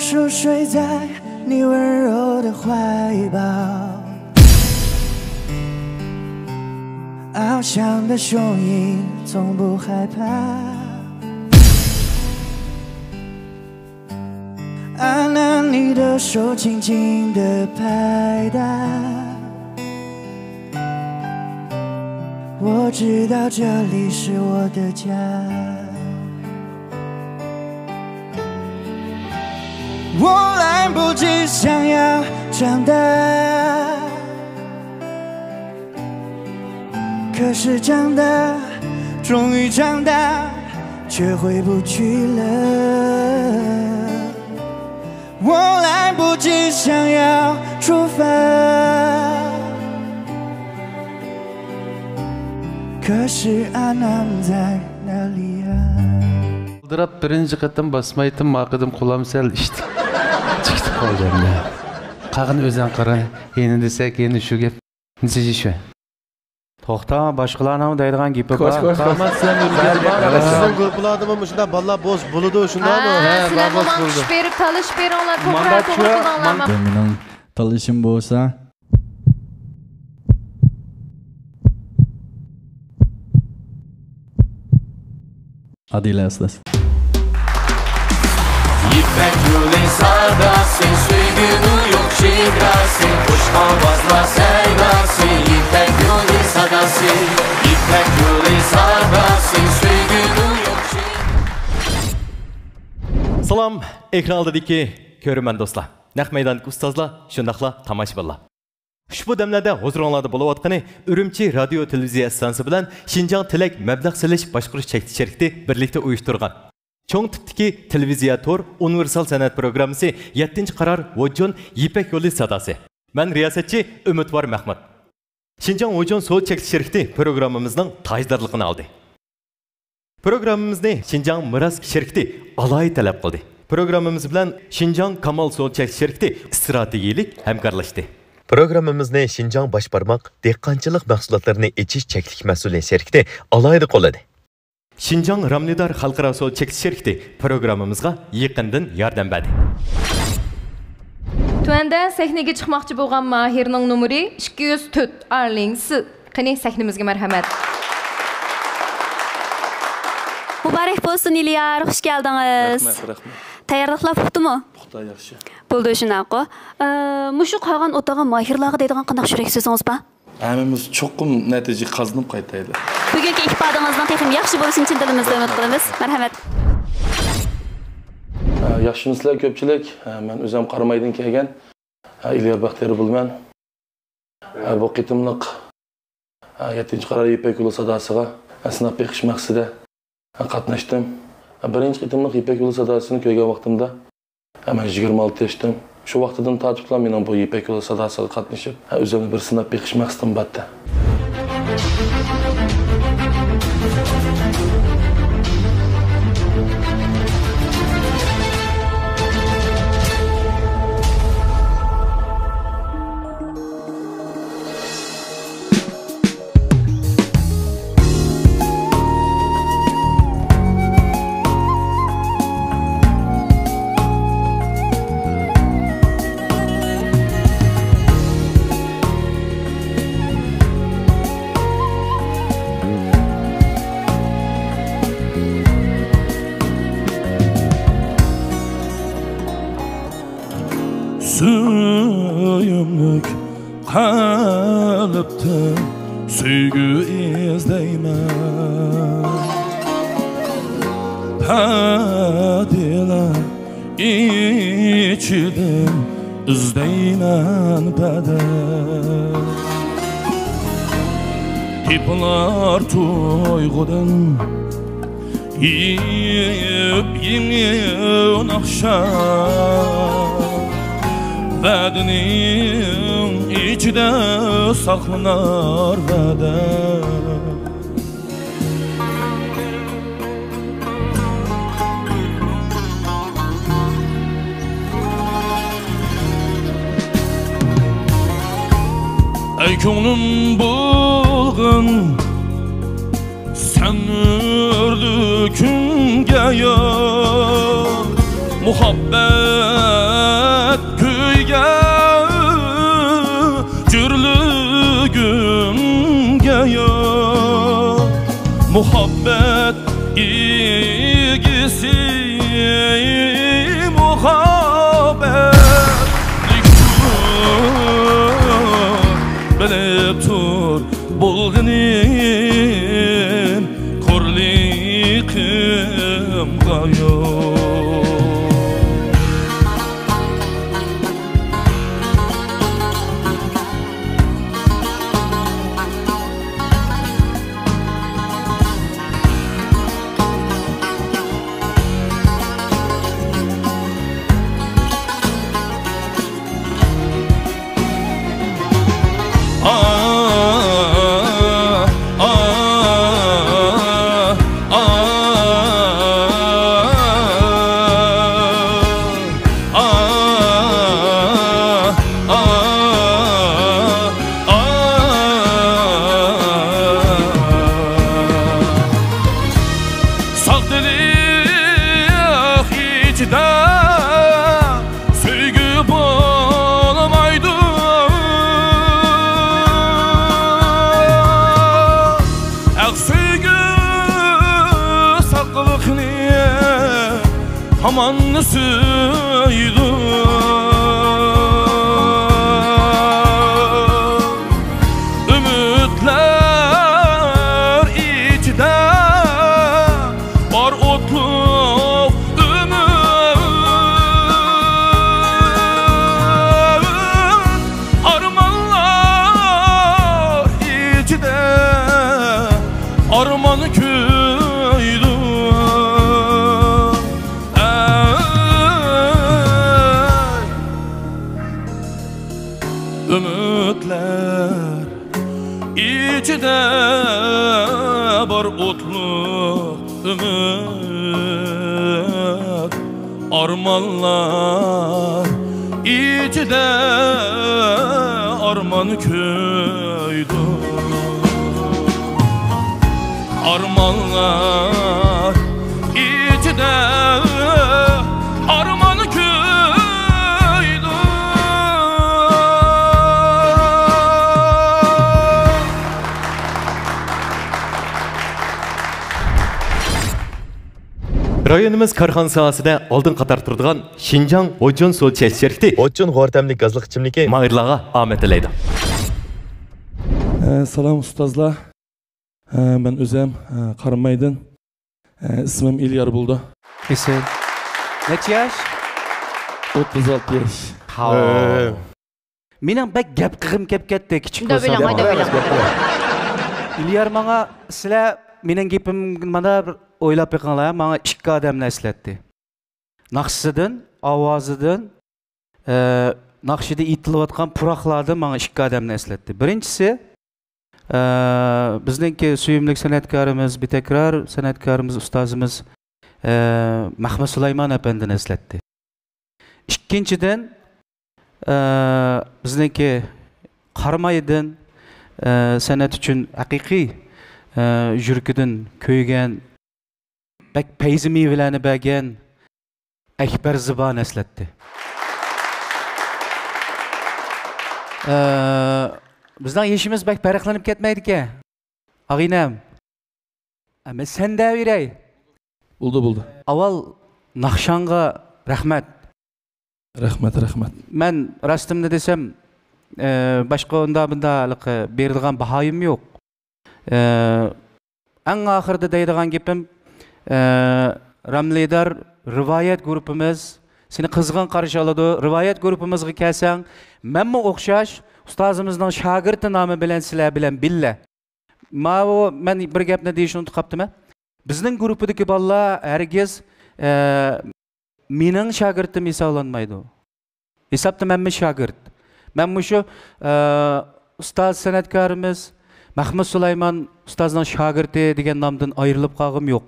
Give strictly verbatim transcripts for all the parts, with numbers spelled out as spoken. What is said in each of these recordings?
熟睡在你温柔的怀抱，翱翔的雄鹰从不害怕。阿南，你的手轻轻地拍打，我知道这里是我的家。我来不及想要长大，可是长大，终于长大，却回不去了。我来不及想要出发，可是阿南在哪里啊？ئالدىراپ بىرىنچى قېتىم باسمايتتىم، ماقىدىم قولام سەل ئىشتىن چىقىپ قالدى ئەمدى. قالغىنى ئۆزۈڭ قارا، يەنە دېسەك، يەنە شۇ گەپ. نېسىجى شۇ. توختا، باشقىلارنىڭ دەيدىغان گېپى بار. كوچ، كوچ، كوچ. سىزنىڭ گۇرۇپپىلاردىمۇ مۇشۇنداق بالىلار بولسا بولىدۇ، شۇنداقمۇ؟ ھە، سىلەرمۇ ماڭا كۈچ بېرىپ تالىشىپ بېرىڭلار، توغرا، توغرا قىلىڭلار. مېنىڭ تاللىشىم بولسا، ئادىلە ئەسلەس. يىپەك يولى ساداسى، سۆيگۈنىڭ يوق چېگراسى، خۇش ئاۋازلار سەيداسى، يىپەك يولى ساداسى، يىپەك يولى ساداسى، سۆيگۈنىڭ يوق چېگراسى. سالام، ئېكران ئالدىدىكى كۆرۈرمەن دوستلار، نەق مەيداندىكى ئۇستازلار، شۇنداقلا تاماشىبىنلار. ئۇشبۇ دەملەردە ھۇزۇرۇڭلاردا بولۇۋاتقىنى ئۈرۈمچى رادىيو تېلېۋىزىيە ئىستانسىسى بىلەن شىنجاڭ تىلەك مەبلەغ سېلىش باشقۇرۇش چەكلىك شىركىتى بىرلىكتە ئۇيۇشتۇرغان چوڭ تىپتىكى تېلېۋىزىيە تور ئۇنىۋېرسال سەنئەت پروگراممىسى يەتتىنچى قارار ۋوججون يىپەك يولى ساداسى. مەن رىياسەتچى ئۈمىدۋار مەخمۇت. شىنجاڭ ۋوججون سول چەكلىك شىركىتى پروگراممىمىزنىڭ تاجدارلىقىنى ئالدى. پروگراممىمىزنى شىنجاڭ مىراس شىركىتى ئالاھىدە تەلەپ قىلدى. پروگراممىمىز بىلەن شىنجاڭ كامال سول چەكلىك شىركىتى ئىستراتېگىيىلىك ھەمكارلاشتى. پروگراممىمىزنى شىنجاڭ باش بارماق دېھقانچىلىق مەھسۇلاتلىرىنى ئېچىش چەكلىك مەسئۇلىيەت شىركىتى ئالاھىدە قوللىدى. شىنجاڭ رامنىدار خەلقئارا سول چەكلىك شىركىتى پروگراممىمىزغا يېقىندىن ياردەم بەردى. تۆۋەندە سەھنىگە چىقماقچى بولغان ماھىرنىڭ نومۇرى ئىككى يۈز تۆت، ئارلىنگ سى. قېنى، سەھنىمىزگە مەرھەمەت. مۇبارەك بولسۇن، ئىليار، خۇش كەلدىڭىز. رەھمەت، رەھمەت. تەييارلىقلار پۇختىمۇ؟ پۇختا، ياخشى. بولدى، شۇنداققۇ. ئە، مۇشۇ قالغان ئولتۇرغان ماھىرلارغا دەيدىغان قانداق يۈرەك سۆزىڭىز بار؟ ھەممىمىز چوقۇم نەتىجە قازىنىپ قايتايلى. بۈگۈنكى ئىپادىڭىزنىڭ تېخىمۇ ياخشى بولۇشىنى چىن دىلىمىزدىن ئۈمىد قىلىمىز. مەرھەمەت. ئە، ياخشىمۇسىلەر كۆپچىلىك؟ ئە، مەن ئۆزۈم قارامايدىن كەلگەن، ئە، ئىليار بەختىيار بولىمەن. ئە، بۇ قېتىملىق، ئە، يەتتىنچى قارار يىپەك يولى ساداسىغا، ئە، سىناپ بېقىش مەقسىتىدە، ئە، قاتناشتىم. ئە، بىرىنچى قېتىملىق يىپەك يولى ساداسىنى كۆرگەن ۋاقتىمدا، ئە، مەن يىگىرمە ئالتە ياشتىم. شۇ ۋاقتىدىن تارتىپلا مېنىڭ بۇ يىپەك يولى ساداسىغا قاتنىشىپ، ئە، ئۆزۈمنى بىر سىناپ بېقىش مەقسىتىم بارتى. سۆيۈملۈك قەلبتە سۆيگۈ ئىزدەيمەن. پەدىلەر ئىچىدە ئىزدەيمەن پەدە. دىپلار تۇيغۇدىن يېپيېڭى ناخشا، ۋەدىنىڭ ئىچىدە ساقلىنار ۋەدە. ئەي كۆڭلۈم بۇلغىن، سەن نۇرلۇق كۈنگە يار، مۇھەببەت كۈيگە جۆرلۈگۈمگە يوق. مۇھەببەت ئىگىسى مۇھەببەتلىكتۇر بىلىپ تۇر بولغىنىم، خورلۇقۇمغا يوق. ساختىلىق ئىچىدە سۆيگۈ بولمايدۇ. ھەق سۆيگۈ ساقلىقنى، ھامان سۆيىدۇ. ئۈمىدلەر ئىچىدە بار ئوتلۇق ئۈمىد، ئارمانلار ئىچىدە ئارمان كۆيىدۇ. ئەي ئۈمىدلەر ئىچىدە بار ئوتلۇق ئۈمىد، ئارمانلار ئىچىدە ئارمان كۆيىدۇ. ئارمانلار ئىچىدە ئارمان كۆيىدۇ. رايونىمىز كارخانا ساھەسىدە ئالدىنقى قاتاردا تۇرىدىغان شىنجاڭ ھوچۇن سۇ چەشمە شىركىتى ھوچۇن غور تەملىك گازلىق ئىچىملىكى ماھىرلارغا ئامەت تىلەيدۇ. ئە، سالام ئۇستازلار. ئە، مەن ئۆزۈم، ئە، قارامايدىن. ئە، ئىسمىم ئىليار بولىدۇ. ئېسىل. نەچچە ياش؟ ئوتتۇز ئالتە ياش. ھاۋ. ئە. مېنىڭ بەك گەپ قىلغۇم كەپ كەتتى، كىچىك بولسا. دەۋېلىڭ، دەۋېلىڭ. ئىليار ماڭا، سىلەر مېنىڭ گېپىمنى مانا بىر ئويلاپ بېقىڭلار، ماڭا ئىككى ئادەمنى ئەسلەتتى. ناخشىسىدىن، ئاۋازىدىن، ئە، ناخشىدا ئېيتىلىۋاتقان پۇراقلاردىن ماڭا ئىككى ئادەمنى ئەسلەتتى. بىرىنچىسى، ئە، بىزنىڭكى سۆيۈملۈك سەنئەتكارىمىز، بىتەكرار سەنئەتكارىمىز، ئۇستازىمىز، ئە، مەخمۇت سۇلايمان ئەپەندىنى ئەسلەتتى. ئىككىنچىدىن، ئە، بىزنىڭكى قارامايدىن، ئە، سەنئەت ئۈچۈن ھەقىقىي، ئە، يۈرىكىدىن كۆيگەن، بەك پەيزى مېۋىلەرنى بەرگەن ئەكبەر زىبانى ئەسلەتتى. ئە، بىزنىڭ يېشىمىز بەك پەرقلىنىپ كەتمەيدىكەن، ئاغىنەم. ئە، مەن سەن دەۋېرەي. بولدى، بولدى. ئاۋۋال ناخشاڭغا رەھمەت. رەھمەت، رەھمەت. مەن راستىمنى دېسەم، ئە، باشقا ئۇندا بۇندا ھېلىقى بېرىدىغان باھايىم يوق. ئە، ئەڭ ئاخىرىدا دەيدىغان گېپىم، ئە، رەملىدار رىۋايەت گۇرۇپپىمىز سېنى قىزغىن قارشى ئالىدۇ. رىۋايەت گۇرۇپپىمىزغا كەلسەڭ، مەنمۇ ئوخشاش ئۇستازىمىزنىڭ شاگىرتى نامى بىلەن سىلەر بىلەن بىللە. ماۋۇ مەن بىر گەپنى دېيىشنى ئۇنتۇپ قاپتىمەن. بىزنىڭ گۇرۇپپىدىكى بالىلار ھەرگىز، ئە، مېنىڭ شاگىرتىم ھېسابلانمايدۇ. ھېسابتا مەنمۇ شاگىرت. مەن مۇشۇ، ئە، ئۇستاز سەنئەتكارىمىز مەخمۇت سۇلايمان ئۇستازنىڭ شاگىرتى دېگەن نامدىن ئايرىلىپ قالغۇم يوق.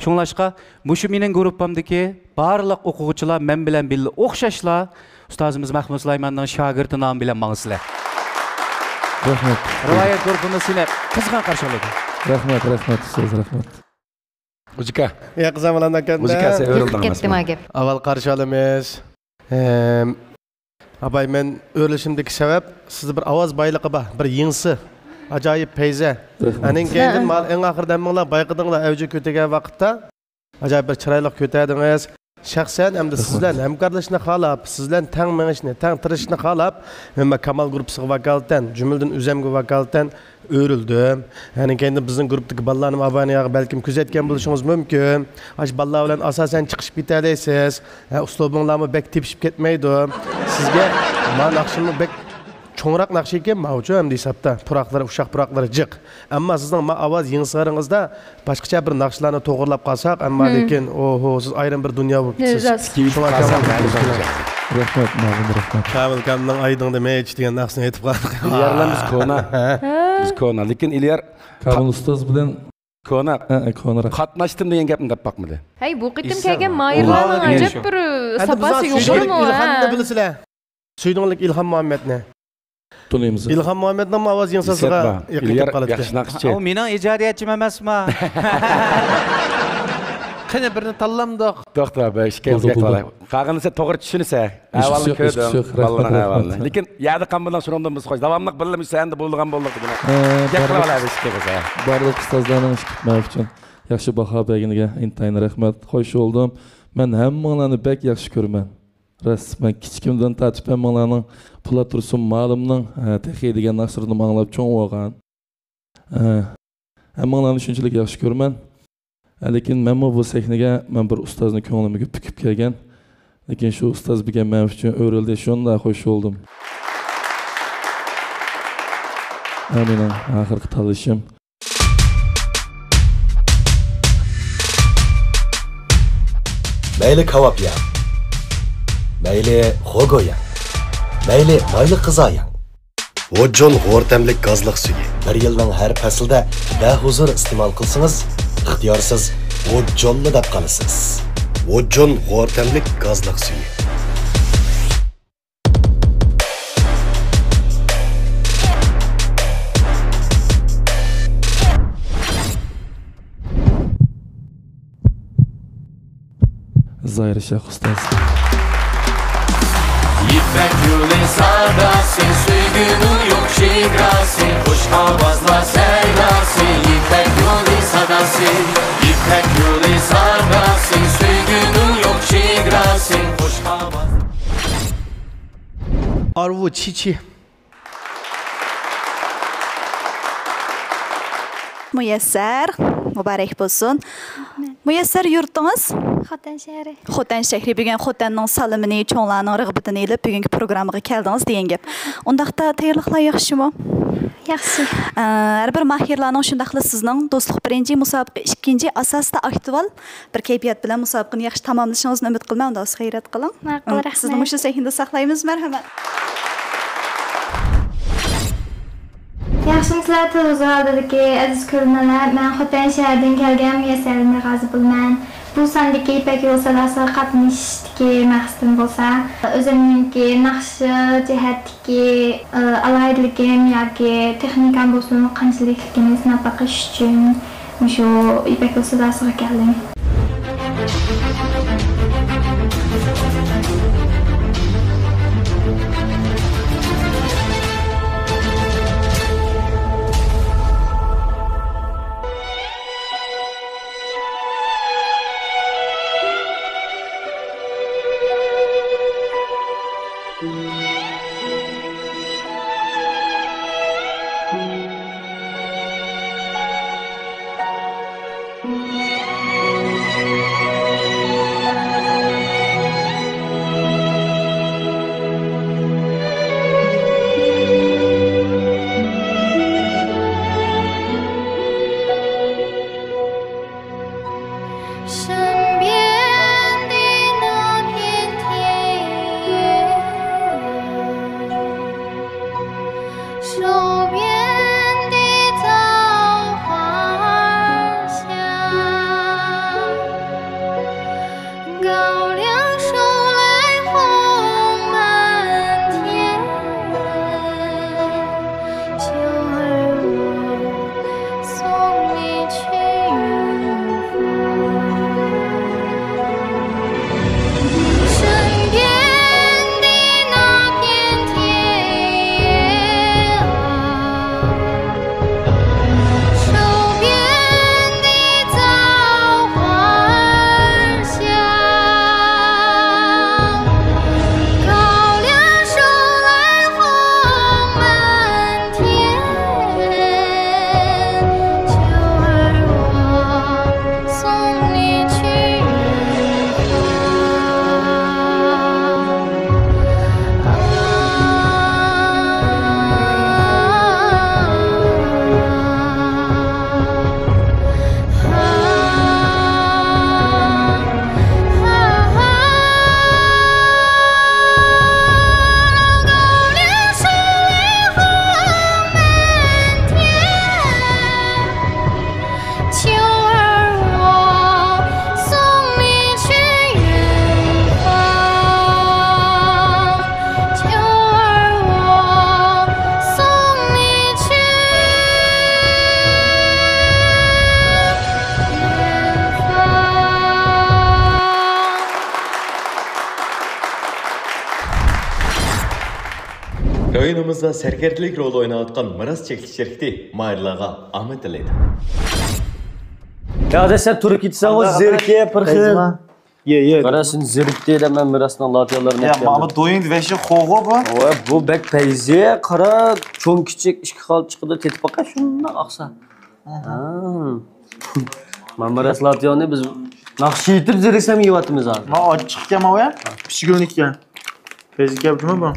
شۇڭلاشقا مۇشۇ مېنىڭ گۇرۇپپامدىكى بارلىق ئوقۇغۇچىلار مەن بىلەن بىللە ئوخشاشلا ئۇستازىمىز مەخمۇت سۇلايماننىڭ شاگىرتى نامى بىلەن ماڭىسىلەر. رەھمەت. رىۋايەت گۇرۇپپىمىز سېنى قىزغىن قارشى ئالىدۇ. رەھمەت، رەھمەت، ئۇستاز، رەھمەت. ئۇجىكا. ياقىسام بولامدۇ ئاكامدا؟ ئۇجىكا، سەن ئۆرۈلدۈڭ كەتتىم ئەمەسمۇ؟ ھە، گەپ. ئاۋۋال قارشى ئالىمىز. ئەم، ئاپاي، مەن ئۆرۈلۈشۈمدىكى سەۋەب، سىزدە بىر ئاۋاز بايلىقى بار، بىر يىڭسى، ئاجايىپ پەيزە. رەھمەت. ئانىڭ كەينىدىن مانا ئەڭ ئاخىرىدا ھەممىڭلار بايقىدىڭلار، ئەۋجىگە كۆتەرگەن ۋاقىتتا ئاجايىپ بىر چىرايلىق كۆتەردىڭىز. شەخسەن ھەمدە سىز بىلەن ھەمكارلىشىشنى خالاپ، سىز بىلەن تەڭ مېڭىشنى، تەڭ تىرىشىشنى خالاپ، مەن كامال گۇرۇپپىسىغا ۋاكالىتەن، جۈملىدىن ئۆزەمگە ۋاكالىتەن ئۆرۈلدۈم. يەنى كەينىدىن بىزنىڭ گۇرۇپپىدىكى بالىلارنىمۇ ئاۋانىياغا بەلكىم كۆزەتكەن بولۇشىڭىز مۇمكىن. ئاشۇ بالىلار بىلەن ئاساسەن چىقىشىپ كېتەلەيسىز. ھە، ئۇسلۇبۇڭلارمۇ بەك تېپىشىپ كەتمەيدۇ. سىزگە ما ناخشىمۇ بەك چوڭراق ناخشا ئىكەن، ماۋۇچۇ ئەمدى ھېسابتا. پۇراقلىرى، ئۇششاق پۇراقلىرى جىق. ئەمما سىزنىڭ ما ئاۋاز يىڭسىلىرىڭىزدا باشقىچە بىر ناخشىلارنى توغرىلاب قالساق، ئەمما لېكىن، ئوھو، سىز ئايرىم بىر دۇنيا بولۇپ كېتىسىز. راست. شۇڭا كامال رەھمەت، ماغۇم رەھمەت. كامىل كامىلنىڭ ئايدىڭدا مېچ دېگەن ناخشىسىنى ئېيتىپ قالدۇق. ئىليارلار بىز كونا. بىز كونا. لېكىن ئىليار كامىل ئۇستاز بىلەن كونا. ھە، ھە، كونىراق. قاتناشتىم دېگەن گەپنى دەپ باقمىدى. ھەي، بۇ قېتىم كەلگەن ماھىرلارنىڭ ئەجەب بىر ساپاسى يۇقىرىمۇ، ھە؟ سۈيدۈڭلۈك ئىلھامنى بىلىسىلەر. سۈيدۈڭلۈك ئىلھام مۇھەممەدنى. تونۇيمىز. ئىلھام مۇھەممەدنىڭمۇ ئاۋاز يىڭسىسىغا ئېقىپ كېتىپ قالىدىكەن. ياخشى ناخشىچى. ئۇ مېنىڭ ئىجادىيەتچىم ئەمەسما؟ قېنى، بىرنى تاللامدۇق. توختا، بىر ئىككىمىز گەپ قىلايلى. قالغىنىسى توغرا چۈشىنىسە. ئەھۋالنى كۆردۈم. بالىلارنىڭ ئەھۋالىنى. لېكىن يەردە قالمىدىڭ، شۇنىڭدىن بىز خوش. داۋاملىق بىرلىمە سەھنىدە بولىدىغان بولدۇق بۈگۈن. گەپ قىلىۋالايلى ئىككىمىز. بارلىق ئۇستازلارنىڭ ئىككى مەن ئۈچۈن ياخشى باھا بەرگىنىگە ئىنتايىن رەھمەت. خوش بولدۇم. مەن ھەممىڭلارنى بەك ياخشى كۆرىمەن. راست، مەن كىچىكىمدىن تارتىپ ھەممىڭلارنىڭ، پولات تۇرسۇن مالىمنىڭ، ھە، تېخى دېگەن ناخشىلىرىنى ئاڭلاپ چوڭ بولغان. ھە، ھەممىڭلارنى شۇنچىلىك ياخشى كۆرىمەن. ھە، لېكىن مەنمۇ بۇ سەھنىگە مەن بىر ئۇستازنى كۆڭلۈمگە پۈكۈپ كەلگەن. لېكىن شۇ ئۇستاز بۈگۈن مەن ئۈچۈن ئۆرۈلدى، شۇنداق خوش بولدۇم. ھە، مېنىڭ ئاخىرقى تاللىشىم. مەيلى كاۋاپ يەڭ، مەيلى خوگو يەڭ، مەيلى مايلىق غىزا يەڭ. ۋوججون غور تەملىك گازلىق سۈيى. بىر يىلنىڭ ھەر پەسلىدە بەھۇزۇر ئىستېمال قىلسىڭىز، ئىختىيارسىز ۋوججونلا دەپ قالىسىز. ۋوججون غور تەملىك گازلىق سۈيى. زاھىر شەيخ ئۇستاز. يىپەك يولى ساداسى، سۆيگۈنىڭ يوق چېگراسى، خۇش ئاۋازلار سەيلاسى. يىپەك يولى ساداسى، يىپەك يولى ساداسى، سۆيگۈنىڭ يوق چېگراسى، خۇش ئاۋازلار. ئارۋۇ چىچى. مۇيەسسەر، مۇبارەك بولسۇن. مۇيەسسەر، يۇرتىڭىز؟ خوتەن شەھىرى. خوتەن شەھىرى. بۈگۈن خوتەننىڭ سالىمىنى، چوڭلارنىڭ رىغبىتىنى ئېلىپ، بۈگۈنكى پروگراممىغا كەلدىڭىز دېگەن گەپ. ئۇنداقتا تەييارلىقلار ياخشىمۇ؟ ياخشى. ئە، ھەر بىر ماھىرلارنىڭ، شۇنداقلا سىزنىڭ دوستلۇق بىرىنچى، مۇسابىقە ئىككىنچى ئاساستا ئاكتۇۋال بىر كەيپىيات بىلەن مۇسابىقىنى ياخشى تاماملىشىڭىزنى ئۈمىد قىلىمەن. ئۇنداق بولسا غەيرەت قىلىڭ. ماقۇل، ئىم، رەھمەت. سىزنى مۇشۇ سەھنىدە ساقلايمىز. مەرھەمەت. ياخشىمۇسىلەر تېلېۋىزور ئالدىدىكى ئەزىز كۆرۈرمەنلەر؟ مەن خوتەن شەھىرىدىن كەلگەن مۇيەسسەر ئەلمىرغازى بولىمەن. بۇ ساندىكى يىپەك يولى ساداسىغا قاتنىشىشتىكى مەقسىتىم بولسا، ئۆزۈمنىڭكى ناخشا جەھەتتىكى، ئالاھىدىلىكىم ياكى تېخنىكام بولسۇن، قانچىلىكلىكىنى سىناپ بېقىش ئۈچۈن مۇشۇ يىپەك يولى ساداسىغا كەلدىم. ئويۇنىمىزدا سەركەردىلىك رولى ئويناۋاتقان مىراس چەكلىك شىركىتى ماھىرلارغا ئامەت تىلەيدۇ. يا دەسلەپ تۇرۇپ كېتىسەن، ئۇ زېرىكى، پىرخىل. يە، يە. قارا، سېنى زېرىكتى دەپ مەن مىراسنىڭ لاتىيالىرىنى يا، ئەكەلدىم. ماما دويۇڭ ۋەشى خوغۇ بۇ. ۋاي، بۇ بەك پەيزى، قارا، چوڭ كىچىك ئىككى خىل چىقىدۇ، تېتىپ باقاي، شۇنداق ئاقسا. ئاھا. ھا. مانا مىراس لاتىيالنى بىز ناخشا ئېيتىپ زېرىكسەم يەۋاتىمىز ھازىر. ما ئاچچىق ئىكەن ماۋۇ يا. پىشكۈلنىكى ئىكەن. پەيزى كەپتىمۇ بۇ؟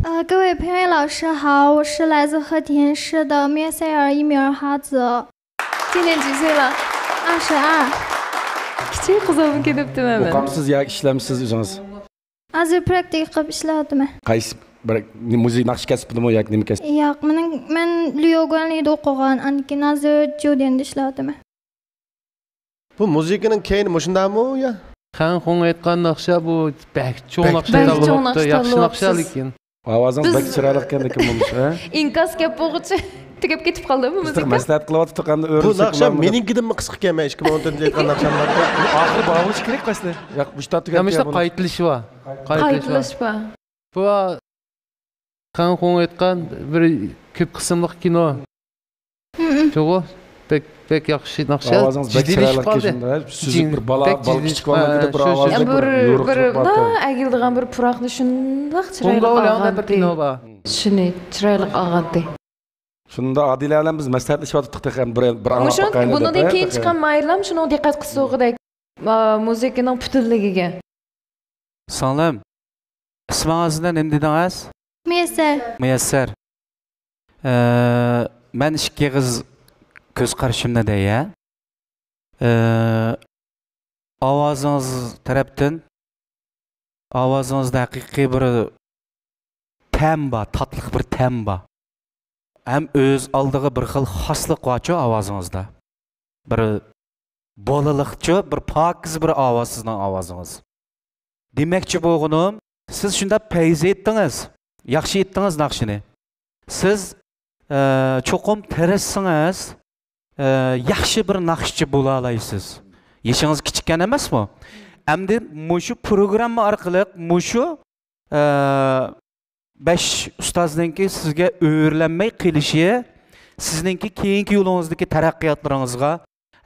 呃，各位评委老师好，我是来自和田市的咩塞尔一米二哈子。 今年几岁了？二十二。 كىچىك قىز بولۇپ كېتىپتىمەن مەن. ئوقامسىز ياكى ئىشلەمسىز ئۆزىڭىز؟ ھازىر پراكتىكا قىلىپ ئىشلەۋاتىمەن. قايسى بىر مۇزىكا ناخشا كەسپىدىمۇ ياكى نېمە كەسىپ؟ ياق، مېنىڭ، مەن ليۇگۇەنلىدە ئوقۇغان، ئاندىن كېيىن ھازىر جۇديەندە ئىشلەۋاتىمەن. بۇ مۇزىكىنىڭ كەينى مۇشۇنداقمۇ يا؟ خەن خۇڭ ئېيتقان ناخشا بۇ بەك چوڭ بەك ناخشا بەك چوڭ تاللاپتۇ، ناخشا ياخشى ناخشا تاللاپسىز. لېكىن. ئاۋازىڭىز بەك بىز چىرايلىق ئىكەن لېكىن بولمىشى، ھە؟ ئىنكاس گەپ بولغۇچە تۈگەپ كېتىپ قالدىمۇ بىز مۇزىكا؟ مەسلىھەت قىلىۋاتاتتۇق ئەمدى بۇ ئۆرۈشۈپ ناخشا ماڭىدۇ. مېنىڭكىدىنمۇ قىسقىكەن، مەن ئىككى مىڭ ئون تۆتىنچى ئېيتقان ناخشام بار. ئاخىرى باغلىنىشى كېرەك ئەسلى. ياق، مۇشتا يا تۈگەپ مۇشتا كېلىپ قايتىلىش بار. قايتىلىش بار. قايتىلىش بار. بۇ خەن خۇڭ ئېيتقان بىر كۆپ قىسىملىق كىنو. ھىم. شۇغۇ بەك، بەك ياخشى ناخشا. ئاۋازىڭىز بەك جىددىيلىشىپ چىرايلىق قالدى. كېچىندە. سۈزۈك جىددىي، بىر بالا، بەك بالا جىددىي. كىچىك بالىنىڭكىدەك بىر ھە، ئاۋازدەك شۇ، بىر شۇ. يورۇقلۇق باركەن. ئەگىلىدىغان بىر پۇراقنى شۇنداق چىرايلىق ئالغانتى. شۇنى چىرايلىق ئالغانتى. شۇندا ئادىلە بىلەن بىز مەسلىھەتلىشىۋاتاتتۇق تېخى، بىر، بىر ئاڭلاپ باقايلى دەپ، بۇنىڭدىن كېيىن چىققان ماھىرلارمۇ شۇنىڭغا دىققەت قىلسا بولغۇدەك. ئا، مۇزىكىنىڭ پۈتۈنلۈكىگە. سىڭلىم، ئىسمىڭىزنى نېمە دېدىڭىز؟ مۇيەسسەر. مۇيەسسەر. ئە، مەن ئىككى ئېغىز كۆز قارىشىمنى دەي، ھە؟ ئە، ئاۋازىڭىز تەرەپتىن، ئاۋازىڭىزدا ھەقىقىي بىر تەم بار، تاتلىق بىر تەم بار. ھەم ئۆز ئالدىغا بىر خىل خاسلىق بارچۇ ئاۋازىڭىزدا. بىر بالىلىقچۇ، بىر پاكىز بىر ئاۋاز سىزنىڭ ئاۋازىڭىز. دېمەكچى بولغىنىم، سىز شۇنداق پەيزى ئېيتتىڭىز، ياخشى ئېيتتىڭىز ناخشىنى. سىز، ئە، چوقۇم تىرىشسىڭىز، ئە، ياخشى بىر ناخشىچى بولالايسىز. يېشىڭىز كىچىككەن ئەمەسمۇ؟ ئەمدى مۇشۇ پروگرامما ئارقىلىق مۇشۇ، ئە، بەش ئۇستازنىڭكى سىزگە ئۆرلەنمەي قېلىشى سىزنىڭكى كېيىنكى يولىڭىزدىكى تەرەققىياتلىرىڭىزغا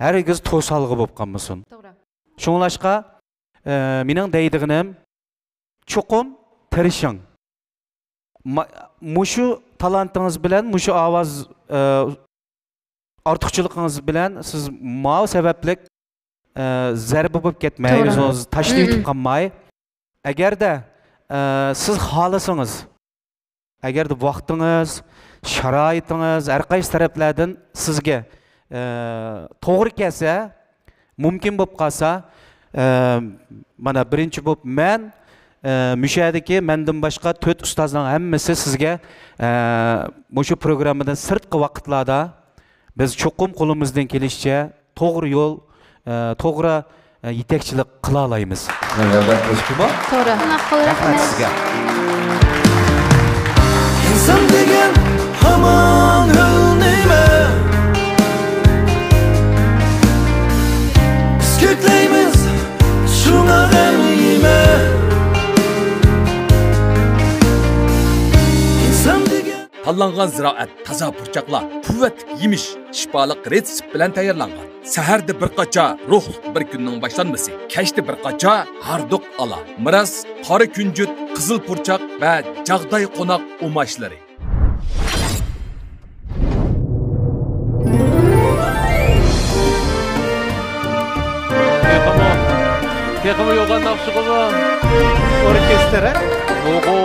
ھەرگىز توسالغۇ بولۇپ قالمىسۇن. توغرا. شۇڭلاشقا، ئە، مېنىڭ دەيدىغىنىم، چوقۇم تىرىشىڭ. ما-، مۇشۇ تالانتىڭىز بىلەن، مۇشۇ ئاۋاز، ئە، ئارتۇقچىلىقىڭىز بىلەن سىز ماۋۇ سەۋەبلىك، ئە، زەربە بولۇپ كەتمەي، توغرا. ئۆزىڭىز تاشلىۋېتىپ قالماي. ئەگەردە، ئە، سىز خالىسىڭىز، ئەگەردە ۋاقتىڭىز، شارائىتىڭىز ھەر قايسى تەرەپلەردىن سىزگە، ئە، توغرا كەلسە، مۇمكىن بولۇپ قالسا، ئە، مانا بىرىنچى بولۇپ مەن، ئە، مۇشۇ يەردىكى مەندىن باشقا تۆت ئۇستازنىڭ ھەممىسى سىزگە، ئە، مۇشۇ پروگراممىدىن سىرتقى ۋاقىتلاردا بىز چوقۇم قولىمىزدىن كېلىشىچە توغرا يول، ئە، توغرا، ئە، يېتەكچىلىك قىلالايمىز. توغرا. رەھمەت سىزگە. ئىنسان دېگەن ھامان ھۆل نېمە؟ بىز كۆكلەيمىز شۇڭا غەم يېمە. ئىنسان دېگەن تاللانغان زىرائەت، تازا پۇرچاقلار، قۇۋۋەتلىك يېمىش، شىپالىق رېتسېپ بىلەن تەييارلانغان. سەھەردە بىر قاچا روھلۇق بىر كۈننىڭ باشلانمىسى، كەچتە بىر قاچا ھاردۇق ئالا. مىراس، قارا كۈنجۈت، قىزىل پۇرچاق ۋە جاغداي قوناق ئۇماچلىرى. تېخىمۇ، تېخىمۇ يوغان ناخشىغىمۇ ئوركېستىر، ھە؟ ئوغۇ.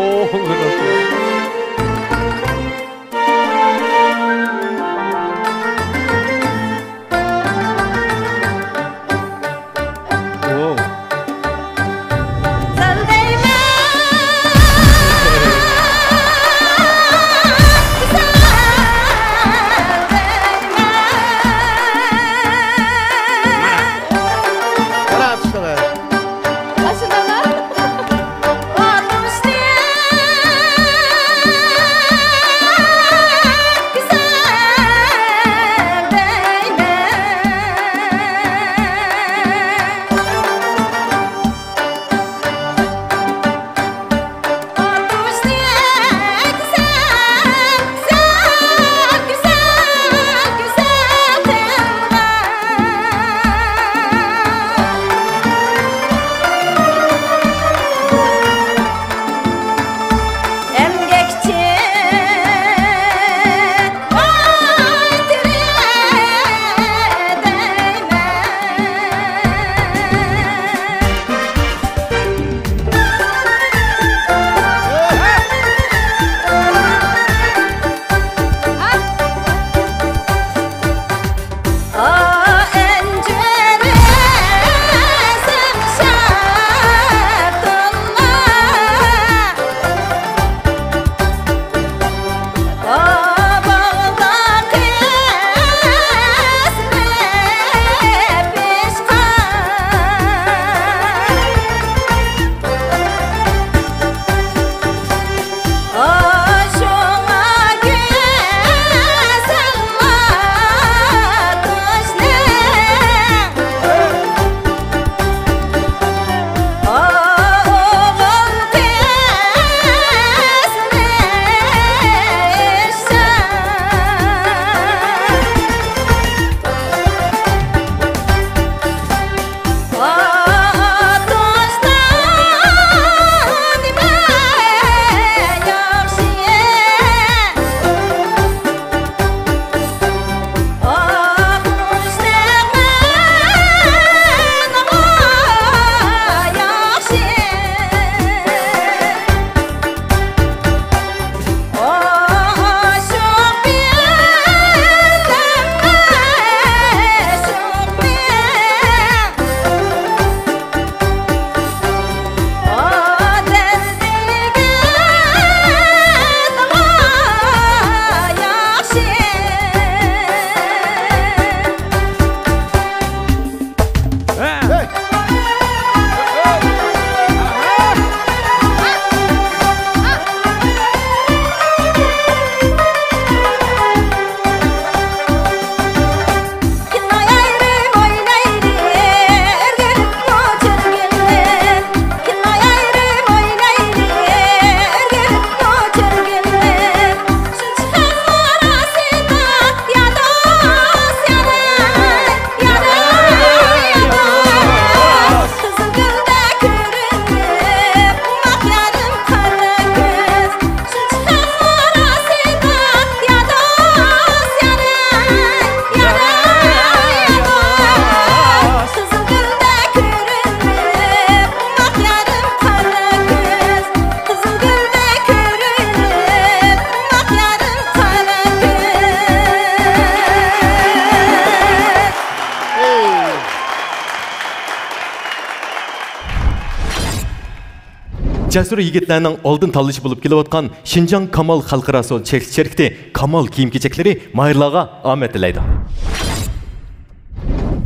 جەسۇر يىگىتلەرنىڭ ئالدىن تاللىشى بولۇپ كېلىۋاتقان شىنجاڭ كامال خەلقئارا سودا چەكلىك شىركىتى كامال كىيىم-كېچەكلىرى ماھىرلارغا ئامەت تىلەيدۇ.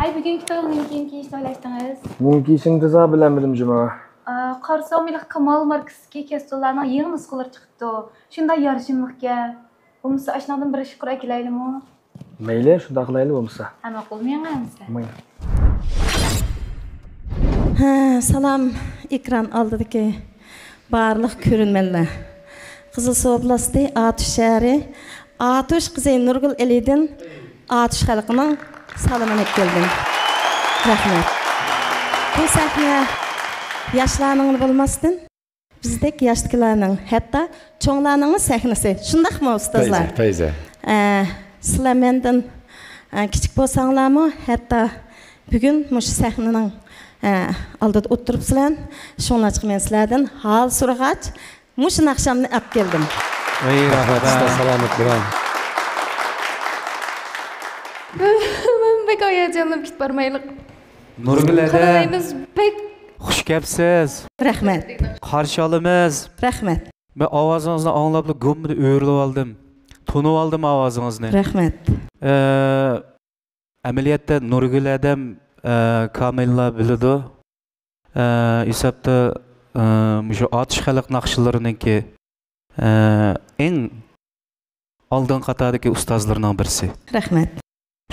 ئەي، بۈگۈنكى تۇغۇلغان كۈنگە كىيىنىشنى ئويلاشتىڭىز؟ بۈگۈن كىيىشنى تازا بىلەلمىدىم جۇمۇ. ئا، قارىسام، ھېلىقى كامال ماركىسىدىكى كەستۇنلارنىڭ يېڭى نۇسخىلىرى چىقىپتۇ. شۇنداق يارىشىملىقكەن. بولمىسا، ئاشۇنىڭدىن بىر ئىش قۇرۇپ ئەكېلەيلىمۇ؟ مەيلى، شۇنداق قىلايلى بولمىسا. ھە، ماقۇل، مېڭە ئەمىسە. ماڭا. ھە، سالام، ئېكران ئالدىدىكى بارلىق كۆرۈرمەنلەر. قىزىلسۇ ئوبلاستى ئاتۇش شەھىرى ئاتۇش قىزى نۇرگۈل ئېلىدىن ئاتۇش خەلقىنىڭ سالىمىنى ئېلىپ كەلدىم. رەھمەت. بۇ سەھنە ياشلارنىڭ بولماستىن، بىزدەك ياشتىكىلەرنىڭ، ھەتتا چوڭلارنىڭمۇ سەھنىسى. شۇنداقمۇ، ئۇستازلار؟ پەيزە، پەيزە. ئە، سىلەر مەندىن، ئە، كىچىك بولساڭلارمۇ، ھەتتا بۈگۈن مۇشۇ سەھنىنىڭ، ئە، ئالدىدا ئولتۇرۇپسىلەر. شۇڭلاشقا مەن سىلەردىن ھال سورىغاچ، مۇشۇ ناخشامنى ئەپ كەلدىم. ئەي، رەھمەت، ئۇستاز، سالامەت بولۇڭ. مەن بەك ھاياجانلىنىپ كېتىپ بارمايلى. نۇرگۈل ھەدە. قالايمىز، بەك. خۇش كەپسىز. رەھمەت. قارشى ئالىمىز. رەھمەت. مەن ئاۋازىڭىزنى ئاڭلاپلا گوممىدە ئۆرۈلۈۋالدىم. تونۇۋالدىم ئاۋازىڭىزنى. رەھمەت. ئە، ئەمەلىيەتتە نۇرگۈل ھەدەم، ئە، كامىللا بىلىدۇ. ئە، ھېسابتا، ئە، مۇشۇ ئاتۇش خەلق ناخشىلىرىنىڭكى، ئە، ئەڭ ئالدىن قاتاردىكى ئۇستازلىرىنىڭ بىرسى. رەھمەت.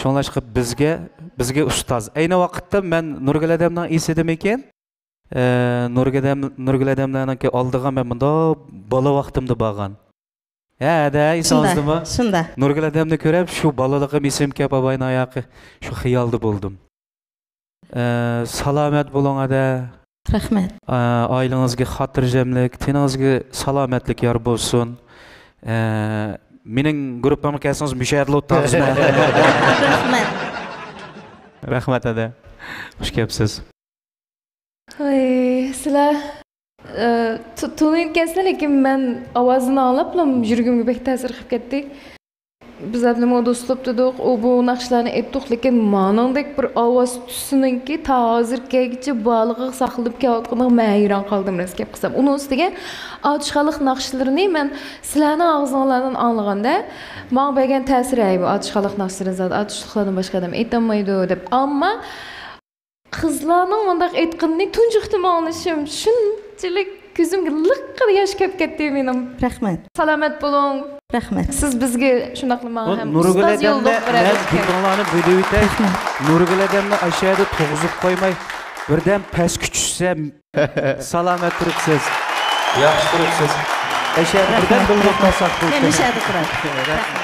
شۇڭلاشقا بىزگە، بىزگە ئۇستاز. ئەينى ۋاقىتتا مەن نۇرگۈل ھەدەمنىڭ ئېسىدىمىكىن؟ ئە، نۇرگۈل ھەدەم، نۇرگۈل ھەدەملەرنىڭكى ئالدىغا مەن مۇنداق بالا ۋاقتىمدا بارغان. ھە، ھەدە، ئېسىڭىزدىمۇ؟ شۇنداق، شۇنداق. نۇرگۈل ھەدەمنى كۆرۈپ، شۇ بالىلىقىم ئېسىمگە كەپ، ئاباينىڭ ئاياقى شۇ خىيالدا بولدۇم. ئە، سالامەت بولۇڭ، ھەدە. رەھمەت. ئە، ئائىلىڭىزگە خاتىرجەملىك، تېنىڭىزگە سالامەتلىك يار بولسۇن. ئە، مېنىڭ گۇرۇپپامغا كەلسىڭىز، مۇشۇ يەردىلا ئولتۇرامىز. رەھمەت. رەھمەت، ھەدە. خۇش كەپسىز. ھاي، سىلەر، ئە، تۇ-، تونۇيدىكەنسىلەر، لېكىن مەن ئاۋازىنى ئاڭلاپلا يۈرىكىمگە بەك تەسىر قىلىپ كەتتى. بىز ئەدىلمۇ دوستلۇق دېدۇق، ئۇ بۇ ناخشىلارنى ئېيتتۇق، لېكىن مانىڭدەك بىر ئاۋاز تۈسىنىڭكى تا ھازىرغىچە بارلىقىغا ساقلىنىپ كېلىۋاتقىنىغا مەن ھەيران قالدىم، راست گەپ قىلسام. ئۇنىڭ ئۈستىگە ئاتۇش خەلق ناخشىلىرىنى مەن سىلەرنىڭ ئاغزىڭلاردىن ئاڭلىغاندا، ماڭا بەرگەن تەسىرى، ھەي، بۇ ئاتۇش خەلق ناخشىلىرىنى زادى ئاتۇشلۇقلاردىن باشقا ئادەم ئېيتالمايدۇ دەپ. ئەمما قىزلارنىڭ مۇنداق ئېيتقىنىنى تۇنجى قېتىم ئاڭلىشىم، شۇنچىلىك كۆزۈمگە لىققىدە ياش كەپ كەتتى مېنىڭ. رەھمەت. سالامەت بولۇڭ. رەھمەت. سىز بىزگە شۇنداقلا ماڭا ھەم ئۇستاز يوللۇق بىرەر ئۆتكەن. نۇرگۈل ھەدەمنى مەن گېپىڭلارنى بۆلۈۋېتەي. رەھمەت. نۇرگۈل ھەدەمنى ئاشۇ يەردە تۇرغۇزۇپ قويماي، بىردەم پەسكە چۈشسە، سالامەت تۇرۇپسىز. ياخشى تۇرۇپسىز. ئاشۇ يەردە بىردەم بىلدۈرۈپ قالساق بولدى. مەن مۇشۇ يەردە تۇراي. رەھمەت.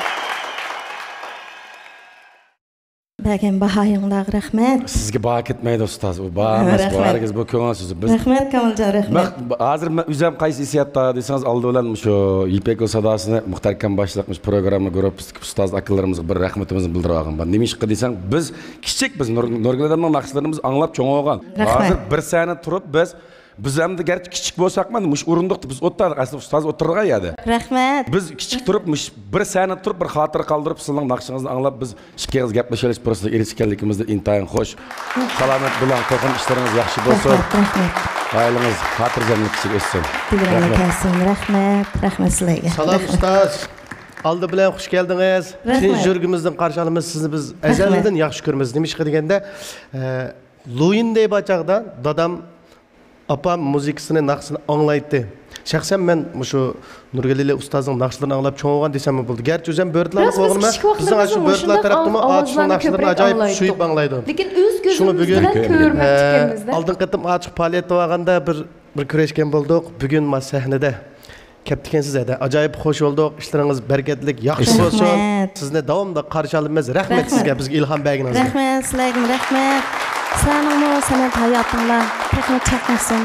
بەرگەن باھايىڭلارغا رەھمەت. سىزگە باھا كەتمەيدۇ، ئۇستاز. ئۇ باھا ئەمەس، بۇ ھەرگىز بۇ كۆڭۈل سۆزى. بىز رەھمەت، كامىلجان، رەھمەت. مەن ھازىر مەن ئۆزۈم قايسى ھېسسىياتتا دېسىڭىز، ئالدى بىلەن مۇشۇ يىپەك يولى ساداسىنى مۇختەر ئاكام باشلىق مۇشۇ پروگرامما گۇرۇپپىسىدىكى ئۇستاز ئاكىلىرىمىزغا بىر رەھمىتىمىزنى بىلدۈرۈۋالغان بار. نېمىشقا دېسەڭ، بىز كىچىك، بىز نۇر-، نۇرگۈل ھەدەمنىڭ ناخشىلىرىنى بىز ئاڭلاپ چوڭ بولغان. رەھمەت. ھازىر بىر سەھنىدە تۇرۇپ بىز بىز ئەمدى گەرچە كىچىك بولساقمۇ، مۇشۇ ئورۇندۇقتا بىز ئولتۇردۇق، ئەسلى ئۇستاز ئولتۇرىدىغان يەردە. رەھمەت. بىز كىچىك تۇرۇپ، مۇش-، بىر سەھنىدە تۇرۇپ، بىر خاتىرە قالدۇرۇپ، سىزنىڭ ناخشىڭىزنى ئاڭلاپ، بىز ئىككىڭىز گەپلىشىۋېلىش پۇرسىتىگە ئېرىشكەنلىكىمىزدىن ئىنتايىن خۇش. سالامەت بولۇڭ، تېخىمۇ ئىشلىرىڭىز ياخشى بولسۇن. رەھمەت، رەھمەت. ئائىلىڭىز خاتىرجەملىك ئىچىدە ئۆتسۇن. تېگىرەكلەر رەھمەت. كەلسۇن. رەھمەت، رەھمەت سىلەرگە. سالام، رەھمەت. ئۇستاز. ئالدى بىلەن خۇش كەلدىڭىز. رەھمەت. سىزنى يۈرىكىمىزدىن قارشى ئالىمىز. سىزنى بىز ئەزەلدىن ياخشى كۆرىمىز. نېمىشقا دېگەندە، ئە، لويىن دەي بار چاغدا دادام ئاپام مۇزىكىسىنى، ناخشىسىنى ئاڭلايتتى. شەخسەن مەن مۇشۇ نۇرگۈل ئېلى ئۇستازنىڭ ناخشىلىرىنى ئاڭلاپ چوڭ بولغان دېسەممۇ بولىدۇ. گەرچە ئۆزۈم بۆرتالاندا بولغىنىمەن، بىزنىڭ ئاشۇ بۆرتالا تەرەپتىمۇ ئاتۇشنىڭ ناخشىلىرىنى ئاجايىپ سۆيۈپ ئاڭلايدۇ. لېكىن ئۆز كۆزىمىز بىلەن كۆرمەپتىكەنمىز-دە. ئالدىنقى قېتىم ئاتۇش پائالىيەتتە بارغاندا بىر، بىر كۆرۈشكەن بولدۇق. بۈگۈن ما سەھنىدە كەپتىكەنسىز ھەدە. ئاجايىپ خوش بولدۇق. ئىشلىرىڭىز بەرىكەتلىك، ياخشى بولسۇن. رەھمەت. سىزنى داۋاملىق قارشى ئالىمىز. رەھمەت سىزگە، بىزگە ئىلھام بەرگىنىڭىزگە. رەھمەت، سىلەرگىمۇ رەھمەت. سىلەرنىڭمۇ سەنئەت ھاياتىڭلار تېخىمۇ چاقنىسۇن،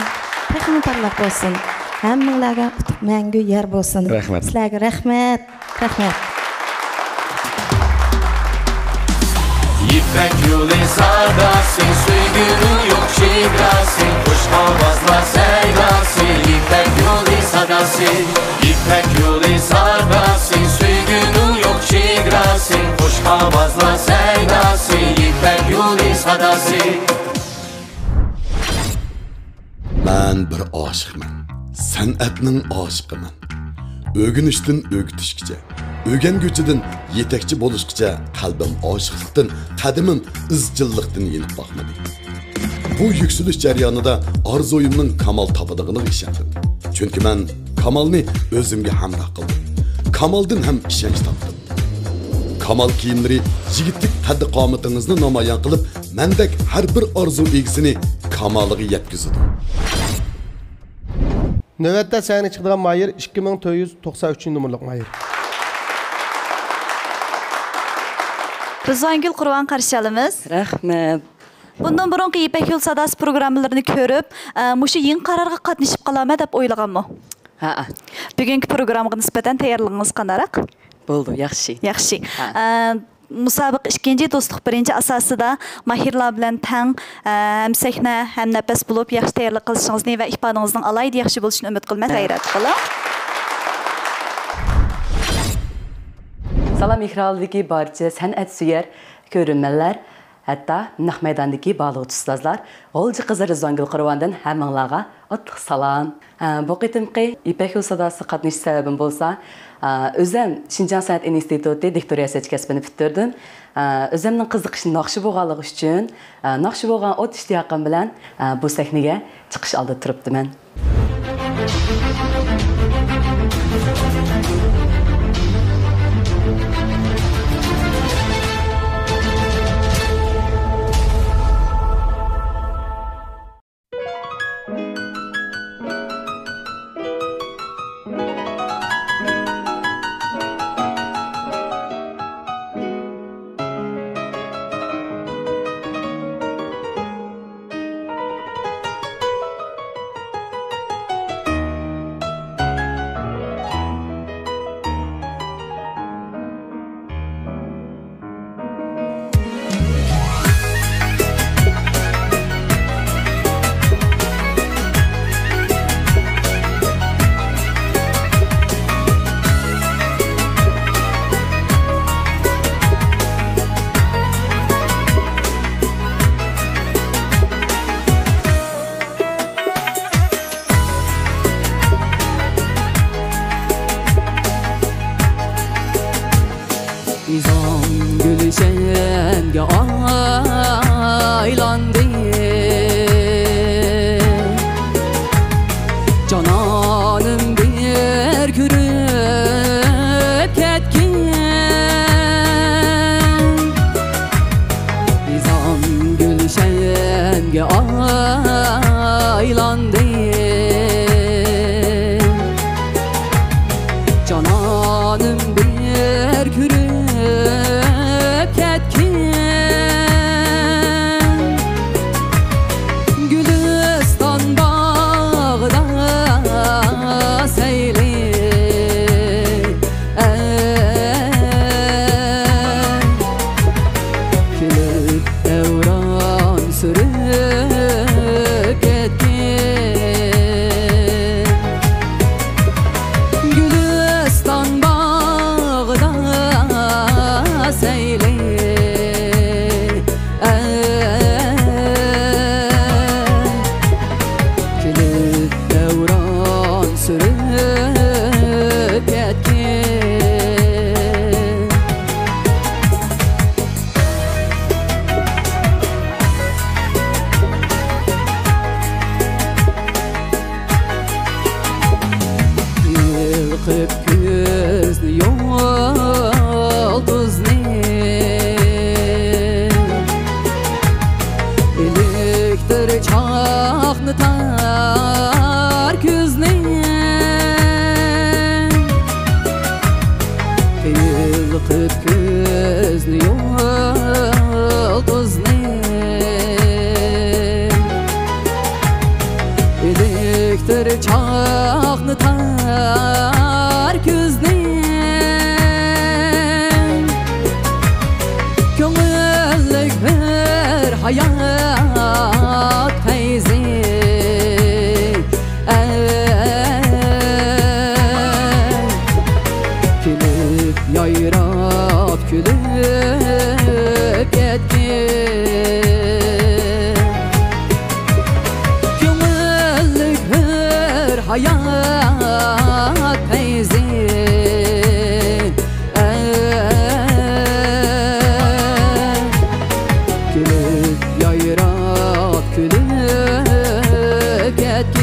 تېخىمۇ پارلاق بولسۇن. ھەممىڭلارغا ئۇتۇق مەڭگۈ يار بولسۇن. رەھمەت. سىلەرگە رەھمەت. رەھمەت. يىپەك يولى ساداسى، سۆيگۈنىڭ يوق چېگراسى، خۇش ئاۋازلار سەيداسى، يىپەك يولى ساداسى، يىپەك يولى ساداسى، سۆيگۈنىڭ يوق چېگراسى، خۇش ئاۋازلار سەيداسى، يىپەك يولى ساداسى. مەن بىر ئاشىقمەن. سەنئەتنىڭ ئاشىقىمەن. ئۆگىنىشتىن ئۆگىتىشكىچە، ئۆگەنگۈچىدىن يېتەكچى بولۇشقىچە قەلبىم ئاشىقلىقتىن، قەدىمىم ئىزچىللىقتىن يېنىپ باقمىدى. بۇ يۈكسىلىش جەريانىدا ئارزۇيۇمنىڭ كامال تاپىدىغىنىغا ئىشەندىم. چۈنكى مەن كامالنى ئۆزۈمگە ھەمراھ قىلدىم. كامالدىن ھەم ئىشەنچ تاپتىم. كامال كىيىملىرى يىگىتلىك قەددى-قامىتىڭىزنى نامايان قىلىپ، مەندەك ھەر بىر ئارزۇ ئىگىسىنى كامالىغا يەتكۈزىدۇ. نۆۋەتتە سەھنىگە چىقىدىغان ماھىر ئىككى مىڭ تۆت يۈز توقسان ئۈچىنچى نومۇرلۇق ماھىر. رىزۋانگۈل قۇرۋان قارشى ئالىمىز. رەھمەت. بۇندىن بۇرۇنقى يىپەك يول ساداسى پروگراممىلىرىنى كۆرۈپ، ئە، مۇشۇ يېڭى قارارغا قاتنىشىپ قالارمەن دەپ ئويلىغانمۇ؟ ھەئە. بۈگۈنكى پروگراممىغا نىسبەتەن تەييارلىقىڭىز قانداقراق؟ بولىدۇ، ياخشى. ياخشى. ھە. ئە، مۇسابىقە ئىككىنچى، دوستلۇق بىرىنچى ئاساسىدا ماھىرلار بىلەن تەڭ، ئە، ھەم سەھنە، ھەم نەپەس بولۇپ ياخشى تەييارلىق قىلىشىڭىزنى ۋە ئىپادىڭىزنىڭ ئالاھىدە ياخشى بولۇشىنى ئۈمىد قىلىمەن. ھە. غەيرەت قىلىڭ. سالام، ئېكران ئالدىدىكى بارچە سەنئەت سۆيەر كۆرۈرمەنلەر. ھەتتا نەق مەيداندىكى بارلىق ئۇستازلار، غۇلجا قىزى رىزۋانگۈل قۇرۋاندىن ھەممىڭلارغا ئوتلۇق سالام. ھە، بۇ قېتىمقى يىپەك يول ساداسىغا قاتنىشىش سەۋەبىم بولسا، ئە، ئۆزۈم شىنجاڭ سەنئەت ئىنستىتۇتى دىكتور رىياسەتچى كەسپىنى پۈتتۈردۈم. ئە، ئۆزۈمنىڭ قىزىقىشىم ناخشا بولغانلىقى ئۈچۈن، ئە، ناخشا بولغان ئوت ئىشتىياقىم بىلەن، ئە، بۇ سەھنىگە چىقىش ئالدىدا تۇرۇپتىمەن. ئىزىڭ گۈلشەنگە ئايلاندى. جانانىم بىر كۆرۈپ كەتكىن. ئىزىڭ گۈلشەنگە ئايلاندى. جانانىم بىر كۆرۈپ كەتكىن. گۈلىستان باغدا سەيلى، ئەي، كۈلۈپ دەۋران سۈرۈپ كەتكىن. گۈلىستان باغدا سەيلى، ئەي، كۈلۈپ دەۋران سۈرۈپ كەتكىن. يىلقىپ كۈزنى يۇلتۇزنى، ئېلىكتىر چاقنىتار كۈزنى. يىلقىپ كۈزنى يۇلتۇزنى، ئېلىكتىر چاقنىتار كۈزنى. كۆڭۈللۈك بىر ھايات پەيزى، ئەي، كۈلۈپ يايراپ كۈلۈپ كەتكىن. كۆڭۈللۈك بىر ھايات پەيزى، كۈلۈپ يايراپ، كۈلۈپ كەتكىن.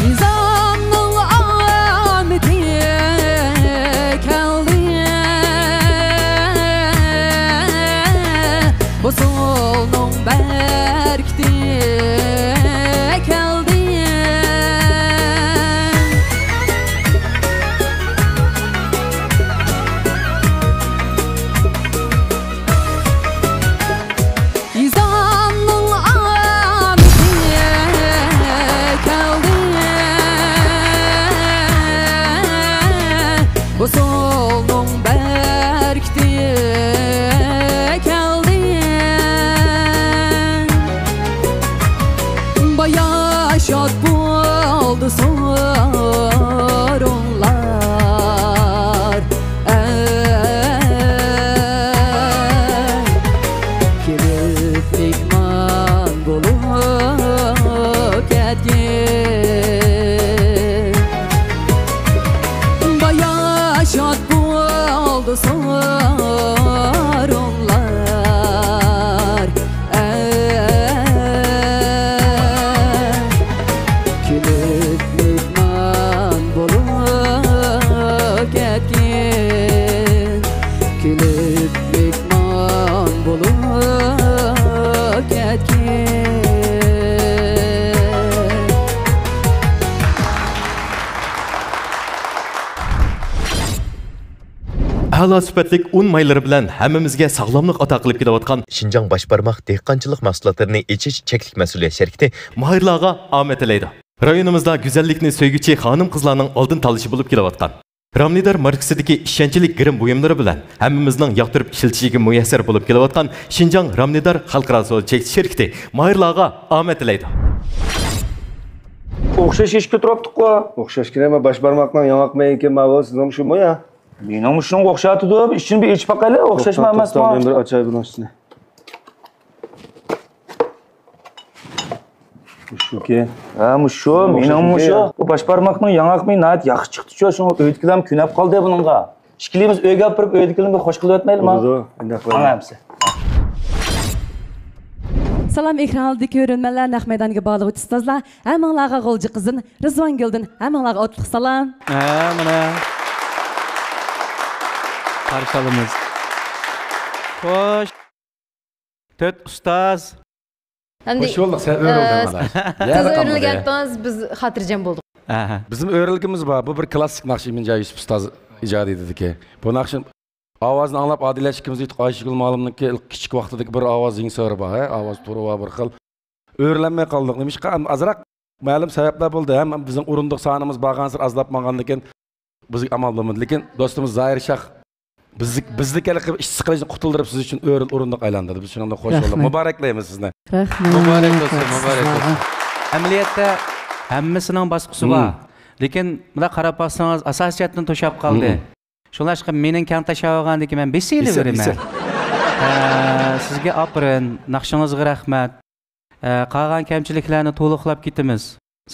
نىزامنىڭ ئامىتى كەلدى، ھوسۇلنىڭ بەرىكىتى كەلدى. نىزامنىڭ ئامىتى كەلدى، ھوسۇلنىڭ بەرىكىتى كەلدى. باياشات بولدى سورۇنلار. ئەي، كېلىپ مېھمان بولۇپ كەتكىن. باياشات بولدى سورۇنلار. ئەي، كېلىپ مېھمان بولۇپ كەتكىن، كېلىپ مېھمان بولۇپ كەتكىن. ئەلا سۈپەتلىك ئۇن مايلىرى بىلەن ھەممىمىزگە ساغلاملىق ئاتا قىلىپ كېلىۋاتقان شىنجاڭ باش بارماق دېھقانچىلىق مەھسۇلاتلىرىنى ئېچىش چەكلىك مەسئۇلىيەت شىركىتى ماھىرلارغا ئامەت تىلەيدۇ. رايونىمىزدا گۈزەللىكنى سۆيگۈچى خانىم-قىزلارنىڭ ئالدىن تاللىشى بولۇپ كېلىۋاتقان رامنىدار ماركىسىدىكى ئىشەنچلىك گىرىم بۇيۇملىرى بىلەن ھەممىمىزنىڭ ياقتۇرۇپ ئىشلىتىشىگە مۇيەسسەر بولۇپ كېلىۋاتقان شىنجاڭ رامنىدار خەلقئارا سودا چەكلىك شىركىتى ماھىرلارغا ئامەت تىلەيدۇ. ئوخشاش ئىش كۆتۈرۈپتۇققۇ. ئوخشاشكىنە، باش بارماقنىڭ ياڭاق مېيىكى ماۋۇ سىزنىڭ شۇمۇ يا؟ مېنىڭمۇ شۇنىڭغا ئوخشاۋاتىدۇ. ئىچىنى بىر ئېچىپ باقايلى، ئوخشاشمۇ توختاڭ، ئەمەسمۇ؟ توختاڭ، مەن بىر ئاچاي بۇنىڭ ئىچىنى. مۇشۇكى. ھە، مۇشۇ، مېنىڭمۇ مۇشۇ. بۇ باش بارماقنىڭ ياڭاق مېيى ناھايىتى ياخشى چىقتىچۇ، شۇڭا ئۆيدىكىلەرمۇ كۆنۈپ قالدى بۇنىڭغا. ئىككىلىمىز ئۆيگە ئاپىرىپ، ئۆيدىكىلەرنى بىر خوش قىلىۋەتمەيلىما؟ بولىدۇ، ئۇنداق قىلايلى. ماڭا ئەمسە. سالام، ئېكران ئالدىدىكى كۆرۈرمەنلەر، نەق مەيداندىكى بارلىق ئۇستازلار، ھەممىڭلارغا غۇلجا قىزدىن، رىزۋانگۈلدىن ھەممىڭلارغا ئوتلۇق سالام. ھە، مانا. قارشى ئالىمىز. خوش. تۆت ئۇستاز. ئەمدى، خوش بولدۇق، سەن ئۆرۈلدۈڭ، ئە، ئاداش. سىز ئۆرۈلگەنتىڭىز، بىز خاتىرجەم بولدۇق. ئەھە. بىزنىڭ ئۆرۈلگىنىمىز بار. بۇ بىر كلاسسىك ناخشا، ئىمىنجان يۈسۈپ ئۇستاز ئىجادىيىتىدىكى. بۇ ناخشىنى ئاۋازىنى ئاڭلاپ، ئادىلە ئىككىمىز ئېيتتۇق، ئايشەگۈل مۇئەللىمنىڭكى كىچىك ۋاقتىدىكى بىر ئاۋاز يېڭىسى بار، ھە؟ ئاۋاز تۈرى بار بىر خىل. ئۆرۈلەلمەي قالدۇق. نېمىشقا؟ ئازراق مەلۇم سەۋەبلەر بولدى. ھەم بىزنىڭ ئورۇندۇق سانىمىز بارغانسېرى ئازلاپ ماڭغاندىكىن، بىزگە ئامال بولمىدى. لېكىن دوستىمىز زاھىر شاھ بىزنى، بىزنى ھېلىقى ئىشسىز قېلىشتىن قۇتۇلدۇرۇپ، سىز ئۈچۈن ئۆرۈل ئورۇندۇق ئايلاندۇردى. بىز شۇنىڭ بىلەن خوش بولدۇق. رەھمەت. مۇبارەكلەيمىز سىزنى. رەھمەت. مۇبارەك بولسۇن، رەھمەت مۇبارەك سىزلارغا. بولسۇن. ئەمەلىيەتتە ھەممىسىنىڭ باسقۇسى بار. لېكىن مۇنداق قاراپ باقسىڭىز، ئاساسىي جەھەتتىن توشاپ قالدى. شۇڭلاشقا مېنىڭ كەڭ تاشلاۋالغاندىكىن مەن بېسىۋېرىمەن. ئە، سىزگە ئاپىرىن، ناخشىڭىزغا رەھمەت. ئە، قالغان كەمچىلىكلەرنى تولۇقلاپ كېتىمىز.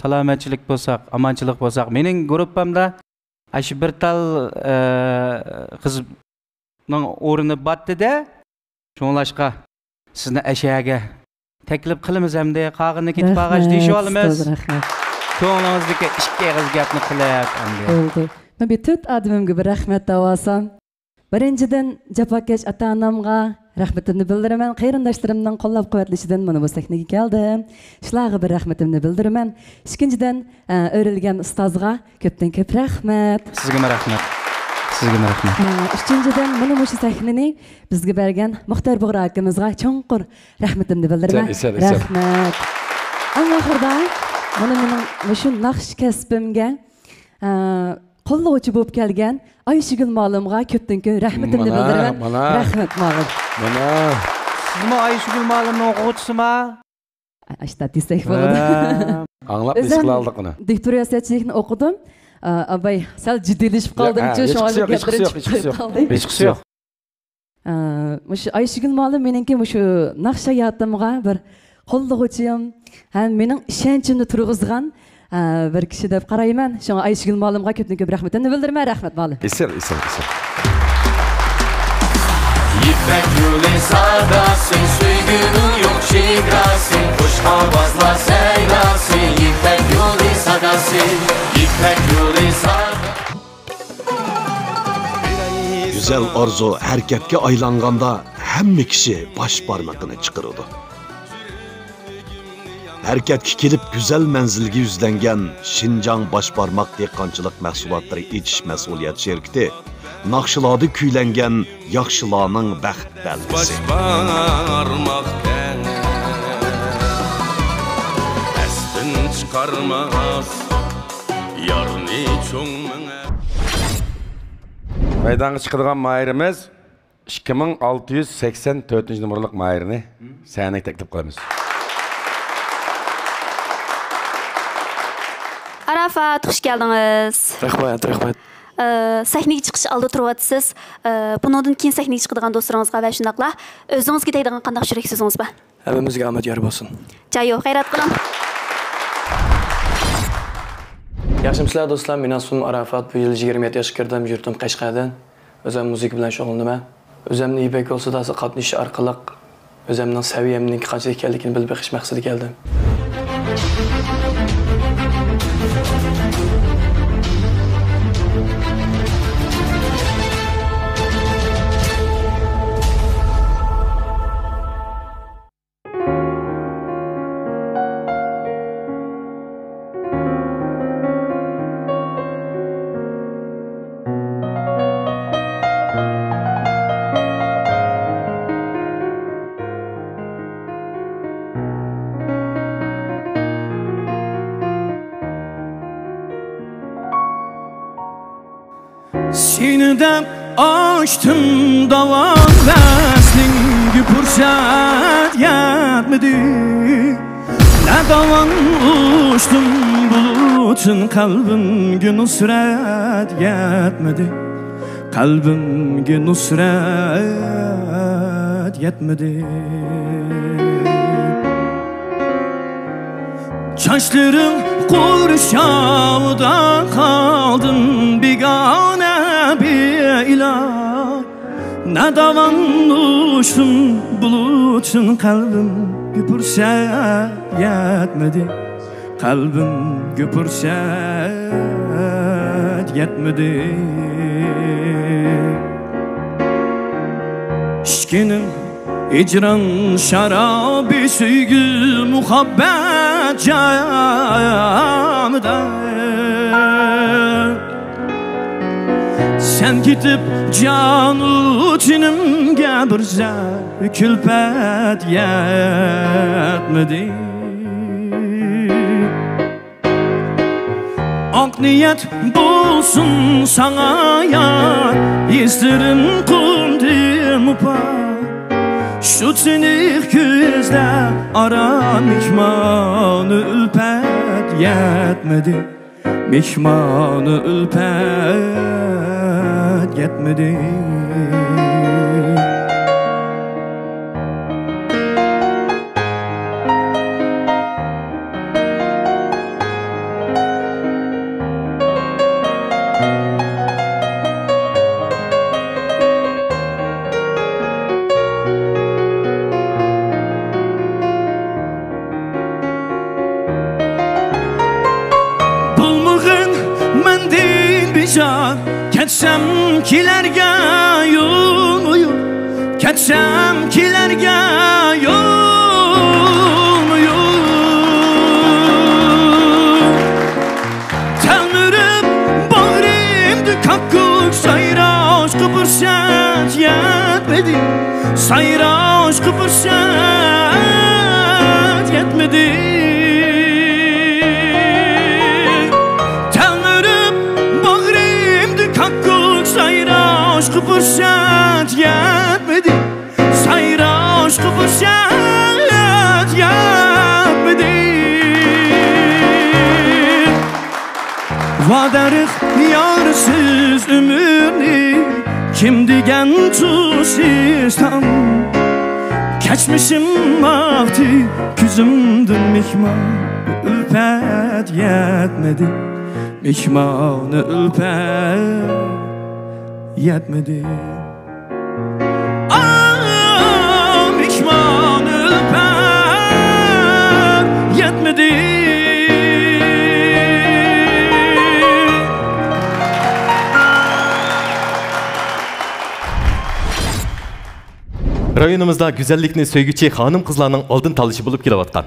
سالامەتچىلىك بولساق، ئامانچىلىق بولساق. مېنىڭ گۇرۇپپامدا ئاشۇ بىر تال، ئە، قىزنىڭ ئورنى باتتى-دە. شۇڭلاشقا سىزنى ئەشەگە تەكلىپ قىلىمىز ئەمدى. قالغىنىنى كېتىپ قالغاچ دېيىشىۋالىمىز. رەھمەت، ئۇستاز، رەھمەت. كۆڭلىڭىزدىكى ئىككى ئېغىز گەپنى قىلىپ ئەمدى. بولدى. مەن بىر تۆت ئادىمىمگە بىر رەھمەت دەۋالسام. بىرىنچىدىن، جاپاكەش ئاتا-ئانامغا رەھمىتىمنى بىلدۈرىمەن، قېرىنداشلىرىمنىڭ قوللاپ-قۇۋۋەتلىشىدىن مانا بۇ سەھنىگە كەلدىم. شۇلارغا بىر رەھمىتىمنى بىلدۈرىمەن. ئىككىنچىدىن، ئە، ئۆرۈلگەن ئۇستازغا كۆپتىن كۆپ رەھمەت. سىزگىمۇ رەھمەت. سىزگىمۇ رەھمەت. ئە، ئۈچىنچىدىن، مانا مۇشۇ سەھنىنى بىزگە بەرگەن مۇختەر بۇغرا ئاكىمىزغا چوڭقۇر رەھمىتىمنى بىلدۈرىمەن. ئېسەن، ئېسەن، ئېسەن. رەھمەت. ئەڭ ئاخىرىدا مانا مېنىڭ مۇشۇ ناخشا كەسپىمگە، ئە، قوللىغۇچى بولۇپ كەلگەن ئايشىگۈل مۇئەللىمغا كۆپتىن كۆپ رەھمىتىمنى مانا، بىلدۈرىمەن. مانا. رەھمەت، مۇئەللىم. مانا. سىزمۇ ئايشىگۈل مۇئەللىمنىڭ ئوقۇغۇچىسىما؟ ئاشتا دېسەك بولىدۇ. ھە. ئاڭلاپ ئۆزۈم ئېسىقلا ئالدۇق ئۇنى. دىكتور سىياسەتچىلىكنى ئوقۇدۇم. ئا، ئاباي، سەل جىددىيلىشىپ قالدىم، ھە، شۇڭا ھېچقىسى يوق، ھېچقىسى يوق، ھېچقىسى يوق. ھېچقىسى يوق. ئا، مۇشۇ ئايشىگۈل مۇئەللىم مېنىڭكى مۇشۇ ناخشا ھاياتىمغا بىر قوللىغۇچىم ھەم مېنىڭ ئىشەنچىمنى تۇرغۇزغان، ئا، بىر كىشى دەپ قارايمەن. شۇڭا ئايشىگۈل مۇئەللىمغا كۆپتىن كۆپ رەھمىتىمنى بىلدۈرىمەن. رەھمەت، مۇئەللىم. ئېسىل، ئېسىل، ئېسىل. يىپەك يولى ساداسى، سۆيگۈنىڭ يوق چېگراسى، خۇش ئاۋازلار سەيداسى، يىپەك يولى ساداسى، يىپەك يولى ساداسى. گۈزەل ئارزۇ ھەرىكەتكە ئايلانغاندا، ھەممە كىشى باش بارمىقىنى چىقىرىدۇ. ھەرىكەتكە كېلىپ، گۈزەل مەنزىلگە يۈزلەنگەن شىنجاڭ باش بارماق دېھقانچىلىق مەھسۇلاتلىرى ئېچىش مەسئۇلىيەت شىركىتى ناخشىلاردا كۈيلەنگەن ياخشىلارنىڭ بەخت بەلگىسى. باش بارماق تەڭ ئەستىن چىقارماس، يارنى چوڭ مېڭە. مەيدانغا چىقىدىغان ماھىرىمىز ئىككى مىڭ ئالتە يۈز سەكسەن تۆتىنچى نومۇرلۇق ماھىرنى سەھنىگە تەكلىپ قىلىمىز. ئاراپات، خۇش كەلدىڭىز. رەھمەت، رەھمەت. ئە، سەھنىگە چىقىش ئالدىدا تۇرۇۋاتىسىز. ئە، بۇنىڭدىن كېيىن سەھنىگە چىقىدىغان دوستلىرىڭىزغا ۋە شۇنداقلا ئۆزىڭىزگە دەيدىغان قانداق يۈرەك سۆزىڭىز بار؟ ھەممىمىزگە ئامەت يار بولسۇن. جايۇ، غەيرەت قىلىڭ. ياخشىمۇسىلەر دوستلار، مېنىڭ ئىسمىم ئاراپات، بۇ يىل يىگىرمە يەتتە ياشقا كىردىم، يۇرتۇم قەشقەردىن. ئۆزۈم مۇزىكا بىلەن شۇغۇللىنىمەن. ئۆزۈمنى يىپەك يولى ساداسىغا قاتنىشىش ئارقىلىق ئۆزۈمنىڭ سەۋىيەمنىڭ قانچىلىك ئىكەنلىكىنى بىلىپ بېقىش مەقسىتىگە كەلدىم. سېنى دەپ ئاچتىم داۋان، ۋەسلىڭگە پۇرسەت يەتمىدى. نە داۋان ئۇچتۇم بۇلۇتتىن، قەلبىمگە نۇسرەت يەتمىدى. قەلبىمگە نۇسرەت يەتمىدى. چاچلىرىڭ قۇرشاۋىدا قالدىم، بىگانە بىئىلاج. نە داۋان ئۇچتۇم بۇلۇتتىن، قەلبىمگە پۇرسەت يەتمىدى. قەلبىمگە پۇرسەت يەتمىدى. ئىچكىنىم ھىجران شارابى، سۆيگۈ مۇھەببەت جامىدا. سەن كېتىپ جانۇ تېنىمگە بىر زەررە كۈلپەت يەتمىدى. ئاق نىيەت بولسۇن ساڭا يار، ھېسلىرىم قوندى مۇپا. شۇ چېنىق كۆزلەر ئارا مېھمان ئۈلپەت يەتمىدى. مېھمان ئۈلپەت يەتمىدى. بولمىغىن مەندىن بىزار، كەتسەم كېلەرگە يولمۇ يول، كەتسەم كېلەرگە يولمۇ يول. تەلمۈرۈپ باغرىمدا كاككۇك، سايراشقا پۇرسەت يەتمىدى، سايراشقا پۇرسەت يەتمىدى. پۇرسەت يەتمىدى، سايراشقا پۇرسەت يەتمىدى. ۋادەرىخ يارسىز ئۆمۈرنى كىم دېگەن توسىسام، كەچمىشىم ئاقتى كۆزۈمدىن، مېھمان ئۈلپەت يەتمىدى، مېھمان ئۈلپەت يەتمىدى. ئا، مېھمان ئۈلپەت يەتمىدى. رايونىمىزدا گۈزەللىكنى سۆيگۈچى خانىم-قىزلارنىڭ ئالدىن تاللىشى بولۇپ كېلىۋاتقان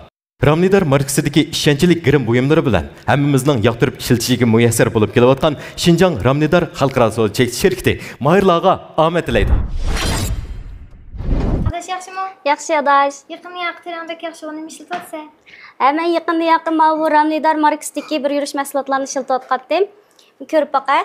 رامنىدار ماركىسىدىكى ئىشەنچلىك گىرىم بۇيۇملىرى بىلەن ھەممىمىزنىڭ ياقتۇرۇپ ئىشلىتىشىگە مۇيەسسەر بولۇپ كېلىۋاتقان شىنجاڭ رامنىدار خەلقئارا سودا چەكلىك شىركىتى ماھىرلارغا ئامەت تىلەيدۇ. ئاداش ياخشىمۇ؟ ياخشى ئاداش. يېقىندا ياقى تېرەڭ بەك ياخشى، ئۇنى ئىشلىتىۋاتىسەن. ھە، مەن يېقىندا ياقى ماۋۇ رامنىدار ماركىسىدىكى بىر يۈرۈش مەھسۇلاتلارنى ئىشلىتىۋاتقانتىم. كۆرۈپ باقە.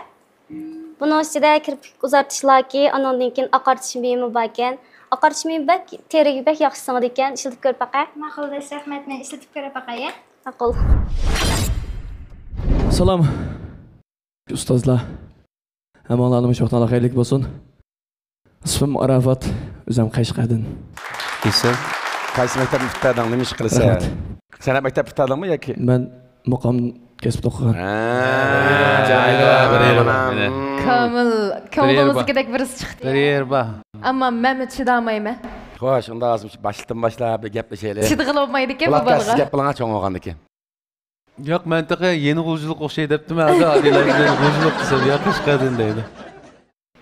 بۇنىڭ ئىچىدە كىرپىك ئۇزارتىشلاكى، ئانىڭدىن كېيىن ئاقارتىش مېيىمۇ باركەن. ئاقارتىش مېيىمۇ بەك تېرىگە بەك ياخشى سىڭىدىكەن. ئىشلىتىپ كۆرۈپ باقە. ماقۇل ئاداش، رەھمەت، مەن ئىشلىتىپ كۆرۈپ باقاي. ماقۇل. سالام، ئۇستازلار. ھەممىڭلارنىڭ شۇ ۋاقتىڭلار خەيرلىك بولسۇن. ئىسمىم ئاراپات، ئۆزۈم قەشقەردىن. كېسىل. قايسى مەكتەپنى پۈتتۈردۈڭ، نېمە ئىش قىلىسەن؟ رەھمەت. سەن ھەم مەكتەپ پۈتتۈردۈڭمۇ ياكى؟ مەن مۇقام كەسپىدە ئوقۇغان. ھە، جايىدا، بىر يېرى بار. كامىل، كۆڭلىڭىزدىكىدەك بىرسى چىقتى. بىر يېرى بار. ئەمما مەنمۇ چىدامايمەن. خوش، ئۇندا ھازىر باشلىقتىن باشلاپ بىر گەپلىشەيلى. چىدىغىلى بولمايدىكەن بۇ بالىغا. سىز گەپ قىلىڭا، چوڭ بولغاندىكىن. ياق، مەن تېخى يېنى غۇلجىلىق ئوخشاي دەپتىمەن، ھازىر ئادىلە بىلەن غۇلجىلىق دېسەم، ياق، قەشقەردىن دەيدۇ.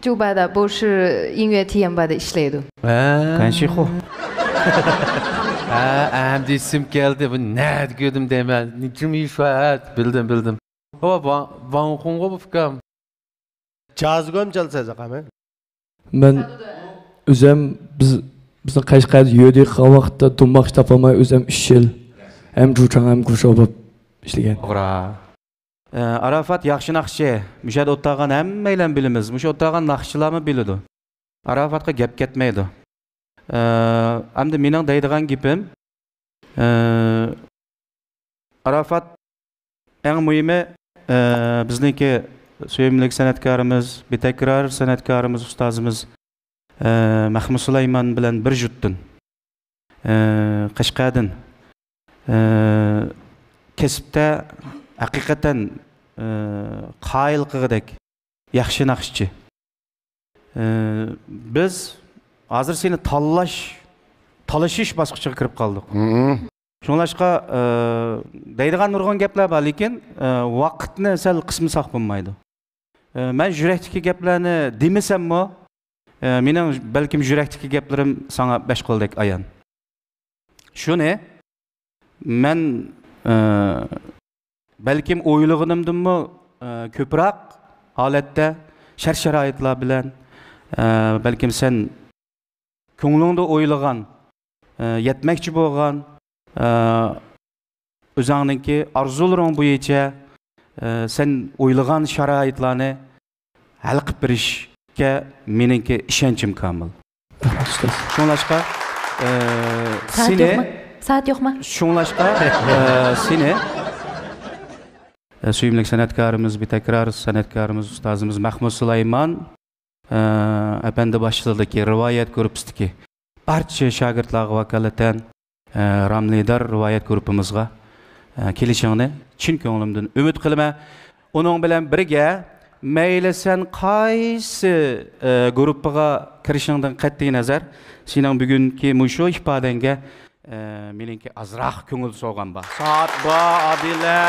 جۇبادا بوشى ئىڭۋې تيەنبادا ئىشلەيدۇ. ھە. كەنشىخۇ. ھە، ئەمدى ئېسىم كەلدى. بۇ نەدە كۆردۈم دەيمەن. نىجىم يۈشۈەت. بىلدىم، بىلدىم. ۋا، ۋاڭ، ۋاڭ خۇڭغۇ بۇ ئۇكام. جازىگوم چالسا زاقامەن. مەن ئۆزۈم بىز، بىزنىڭ قەشقەردە يۆدى قىلغان ۋاقىتتا دۇمباق تاپالماي ئۆزۈم ئۈچ يىل ھەم جۇچاڭ ھەم گۇشو بولۇپ ئىشلىگەن. توغرا. ئە، ئاراپات ياخشى ناخشىچى. مۇشۇ يەردە ئولتۇرغان ھەممەيلەن بىلىمىز. مۇشۇ ئولتۇرغان ناخشىچىلارمۇ بىلىدۇ. ئاراپاتقا گەپ كەتمەيدۇ. ئە، ئەمدى مېنىڭ دەيدىغان گېپىم، ئە، ئاراپات، ئەڭ مۇھىمى، ئە، بىزنىڭكى سۆيۈملۈك سەنئەتكارىمىز، بىتەكرار سەنئەتكارىمىز، ئۇستازىمىز، ئە، مەخمۇت سۇلايمان بىلەن بىر جۇتتىن، ئە، قەشقەردىن، ئە، كەسىپتە ھەقىقەتەن، ئە، قايىل قىلغۇدەك ياخشى ناخشىچى. ئە، بىز ھازىر سېنى تاللاش، تالىشىش باسقۇچىغا كىرىپ قالدۇق. مم. شۇڭلاشقا، ئە، دەيدىغان نۇرغۇن گەپلەر بار، لېكىن، ئە، ۋاقىتنى سەل قىسمىساق بولمايدۇ. ئە، مەن يۈرەكتىكى گەپلەرنى دېمىسەممۇ، ئە، مېنىڭ بەلكىم يۈرەكتىكى گەپلىرىم ساڭا بەش قولدەك ئايان. شۇنى مەن، ئە، بەلكىم ئويلىغىنىمدىنمۇ، ئە، كۆپرەك ھالەتتە شەرت-شارائىتلار بىلەن، ئە، بەلكىم سەن كۆڭلۈڭدە ئويلىغان، ئە، يەتمەكچى بولغان، ئە، ئۆزۈڭنىڭكى ئارزۇلىرىڭ بويىچە، ئە، سەن ئويلىغان شارائىتلارنى ھەل قىلىپ بېرىشكە مېنىڭكى ئىشەنچىم كامىل. رەھمەت، ئۇستاز. شۇڭلاشقا، ئە، ساۋات سېنى يوقما؟ ساۋات يوقما؟ شۇڭلاشقا، ئە، سېنى، ئە، سۆيۈملۈك سەنئەتكارىمىز، بىتەكرار سەنئەتكارىمىز، ئۇستازىمىز مەخمۇت سۇلايمان، ئە، ئەپەندى باشچىلىقىدىكى رىۋايەت گۇرۇپپىسىدىكى بارچە شاگىرتلارغا ۋاكالىتەن، ئە، رامنىدار رىۋايەت گۇرۇپپىمىزغا، ئە، كېلىشىڭنى چىن كۆڭلۈمدىن ئۈمىد قىلىمەن. ئۇنىڭ بىلەن بىرگە، مەيلى سەن قايسى، ئە، گۇرۇپپىغا كىرىشىڭدىن قەتئىينەزەر، سېنىڭ بۈگۈنكى مۇشۇ ئىپادەڭگە، ئە، مېنىڭكى ئازراق كۆڭۈل سوۋغام بار. سائەت بار، ئادىلە.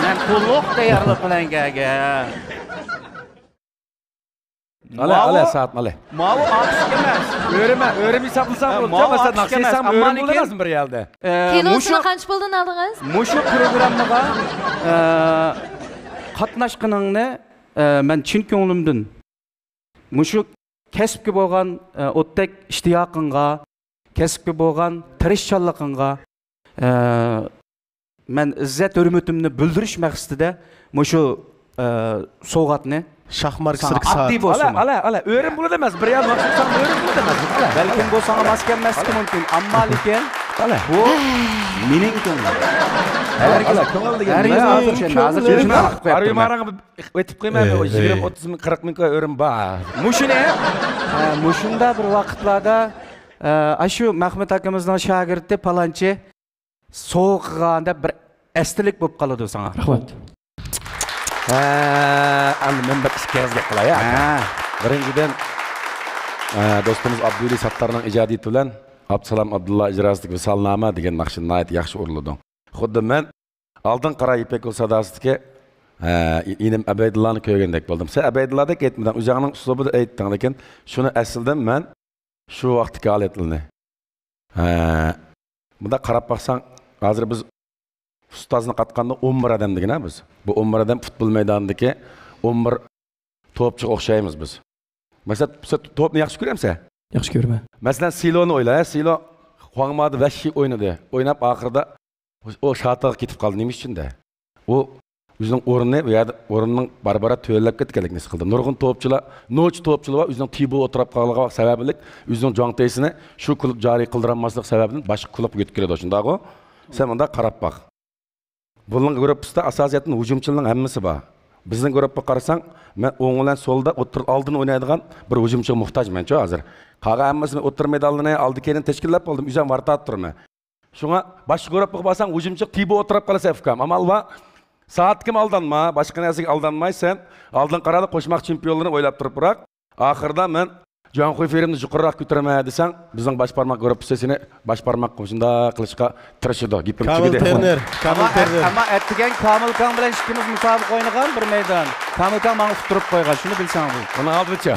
مەن تولۇق تەييارلىق بىلەن كەلگەن. ئالە، ئالە، سائەت ئالە. ماۋۇ ئارتىس ئەمەس. ئۆرۈم، ئۆرۈم ھېسابلىساڭ ھە، بولىدۇ. ماۋۇ مەسىلەن، ئارتىس ناخشا ئەمەس، ئەمما ئۆرۈم لېكىن، بولىدۇ بىر يەردە. ئە، كىلوسىنى مۇشۇ، قانچە پۇلدىن ئالدىڭىز؟ مۇشۇ پروگراممىغا، ئە، قاتناشقىنىڭنى، ئە، مەن چىن كۆڭلۈمدىن مۇشۇ كەسىپكە بولغان، ئە، ئوتتەك ئىشتىياقىڭغا، كەسىپكە بولغان تىرىشچانلىقىڭغا، ئە، مەن ئىززەت-ھۆرمىتىمنى بىلدۈرۈش مەقسىتىدە مۇشۇ، ئە، سوۋغاتنى شاخ ماركىسىدىكى سائەت. ئاددىي بولسىمۇ. ئالا، ئالا، ئالا. ئۆرۈم بولىدۇ ئەمەس. بىر يەر ماخسۇس ساڭا ئۆرۈم بولىدۇ ئەمەس. ئالا. بەلكىم بۇ ساڭا ماس كەلمەسلىكى مۇمكىن. ئەمما لېكىن ئالا. بۇ مېنىڭ كۆڭلۈم. ئالا، ئالا، كۆڭۈل دېگەن ھەرگىز نېمە؟ ھازىر شۇ، ھازىر شۇ، شۇ، شۇ، ئارىيمارىڭغا بىر ئېيتىپ قويمايمەن. ئېي، ئۇ يىگىرمە، ئوتتۇز مىڭ، قىرىق مىڭ ئۆرۈم بار. مۇشۇنى، ئە، مۇشۇنداق بىر ۋاقىتلاردا، ئە، ئاشۇ مەخمۇت ئاكىمىزنىڭ شاگىرتى پالانچى سوۋغا قىلغان دەپ بىر ئەستىلىك بولۇپ قالىدۇ ساڭا. رەھمەت. ھە، ئەمدى مەن بىر ئىككى ئېغىز گەپ قىلاي، ھە. ھە. بىرىنچىدىن، ئە، دوستىمىز ئابدۇۋەلى ساتتارنىڭ ئىجادىيىتى بىلەن ئابدۇسالام ئابدۇللا ئىجراسىدىكى ۋىسالنامە دېگەن ناخشا ناھايىتى ياخشى ئورۇنلىدىڭ. خۇددى مەن ئالدىن قارا يىپەك يولى ساداسىدىكى، ھە، ئىنىم ئەبەيدۇللانى كۆرگەندەك بولدۇم. سەن ئەبەيدۇللادەك ئېيتمىدىڭ، ئۆزۈڭنىڭ ئۇسلۇبىدا ئېيتتىڭ، لېكىن شۇنى ئەسلىدىن مەن شۇ ۋاقىتتىكى ھالەتلىرىنى. ھە، مۇنداق قاراپ باقساڭ، ھازىر بىز ئۇستازنى قاتقاندا ئون بىر ئادەم دېگىنە بىز. بۇ ئون بىر ئادەم پۇتبول مەيدانىدىكى ئون بىر توپچىغا ئوخشايمىز بىز. مەسىلەن، سەن توپنى ياخشى كۆرەمسەن؟ ياخشى كۆرىمەن. مەسىلەن، سىلونى ئويلا، ھە، سىلو خۇاڭمادا ۋەھشىي ئوينىدى. ئويناپ ئاخىرىدا ئۇ شاتىغا كېتىپ قالدى. نېمە ئۈچۈن دە؟ ئۇ ئۆزىنىڭ ئورنى، ئۇ يەردە ئورنىنىڭ بارا-بارا تۆۋەنلەپ كەتكەنلىكىنى ھېس قىلدى. نۇرغۇن توپچىلار، نوچى توپچىلار بار، ئۆزىنىڭ تىبو ئولتۇرۇپ قالغانلىقى سەۋەبلىك ئۆزىنىڭ جاڭتەيسىنى شۇ كۇلۇب جارى قىلدۇرالماسلىق سەۋەبىدىن باشقا كۇلۇبقا يۆتكىلىدۇ، شۇنداقغۇ؟ سەن مۇنداق قاراپ باق. بۇنىڭ گۇرۇپپىسىدا ئاساسىيەتتىن ھۇجۇمچىلارنىڭ ھەممىسى بار. بىزنىڭ گۇرۇپپىغا قارىساڭ، مەن ئوڭ بىلەن سولدا ئوتتۇرا ئالدىن ئوينايدىغان بىر ھۇجۇمچىغا موھتاجمەنچۇ ھازىر. قالغان ھەممىسىنى ئوتتۇرا مەيدانلىرىنى ئالدى كەينىنى تەشكىللەپ بولدۇم، ئۆزۈم ۋارتاپ تۇرىمەن. شۇڭا باشقا گۇرۇپپىغا بارساڭ، ھۇجۇمچى تىبو ئولتۇرۇپ قالىسەن، ئۇكام. ئامال بار. سائەتكىمۇ ئالدانما، باشقا نەرسىگە ئالدانمايسەن. ئالدىن قارا، قوشماق چېمپىيونلىرىنى ئويلاپ تۇرۇپ بىراق، ئاخىرىدا مەن جۇاڭخۇي فېرىمنى يۇقىرىراق كۆتۈرىمەن دېسەڭ، بىزنىڭ باش بارماق گۇرۇپپىسى سېنى باش بارماق مۇشۇنداق قىلىشقا تىرىشىدۇ. گېپىم كامىل تۈگىدى. تېرنېر، كامىل ئەمما، تېرنېر. ئەمما ئەتىگەن كامىلكاڭ بىلەن ئىككىمىز مۇسابىقە ئوينىغان بىر مەيدان. كامىلكاڭ ماڭا ئۇتتۇرۇپ قويغان، شۇنى بىلسەڭ بۇ. ئۇنىڭ ئالدىچە.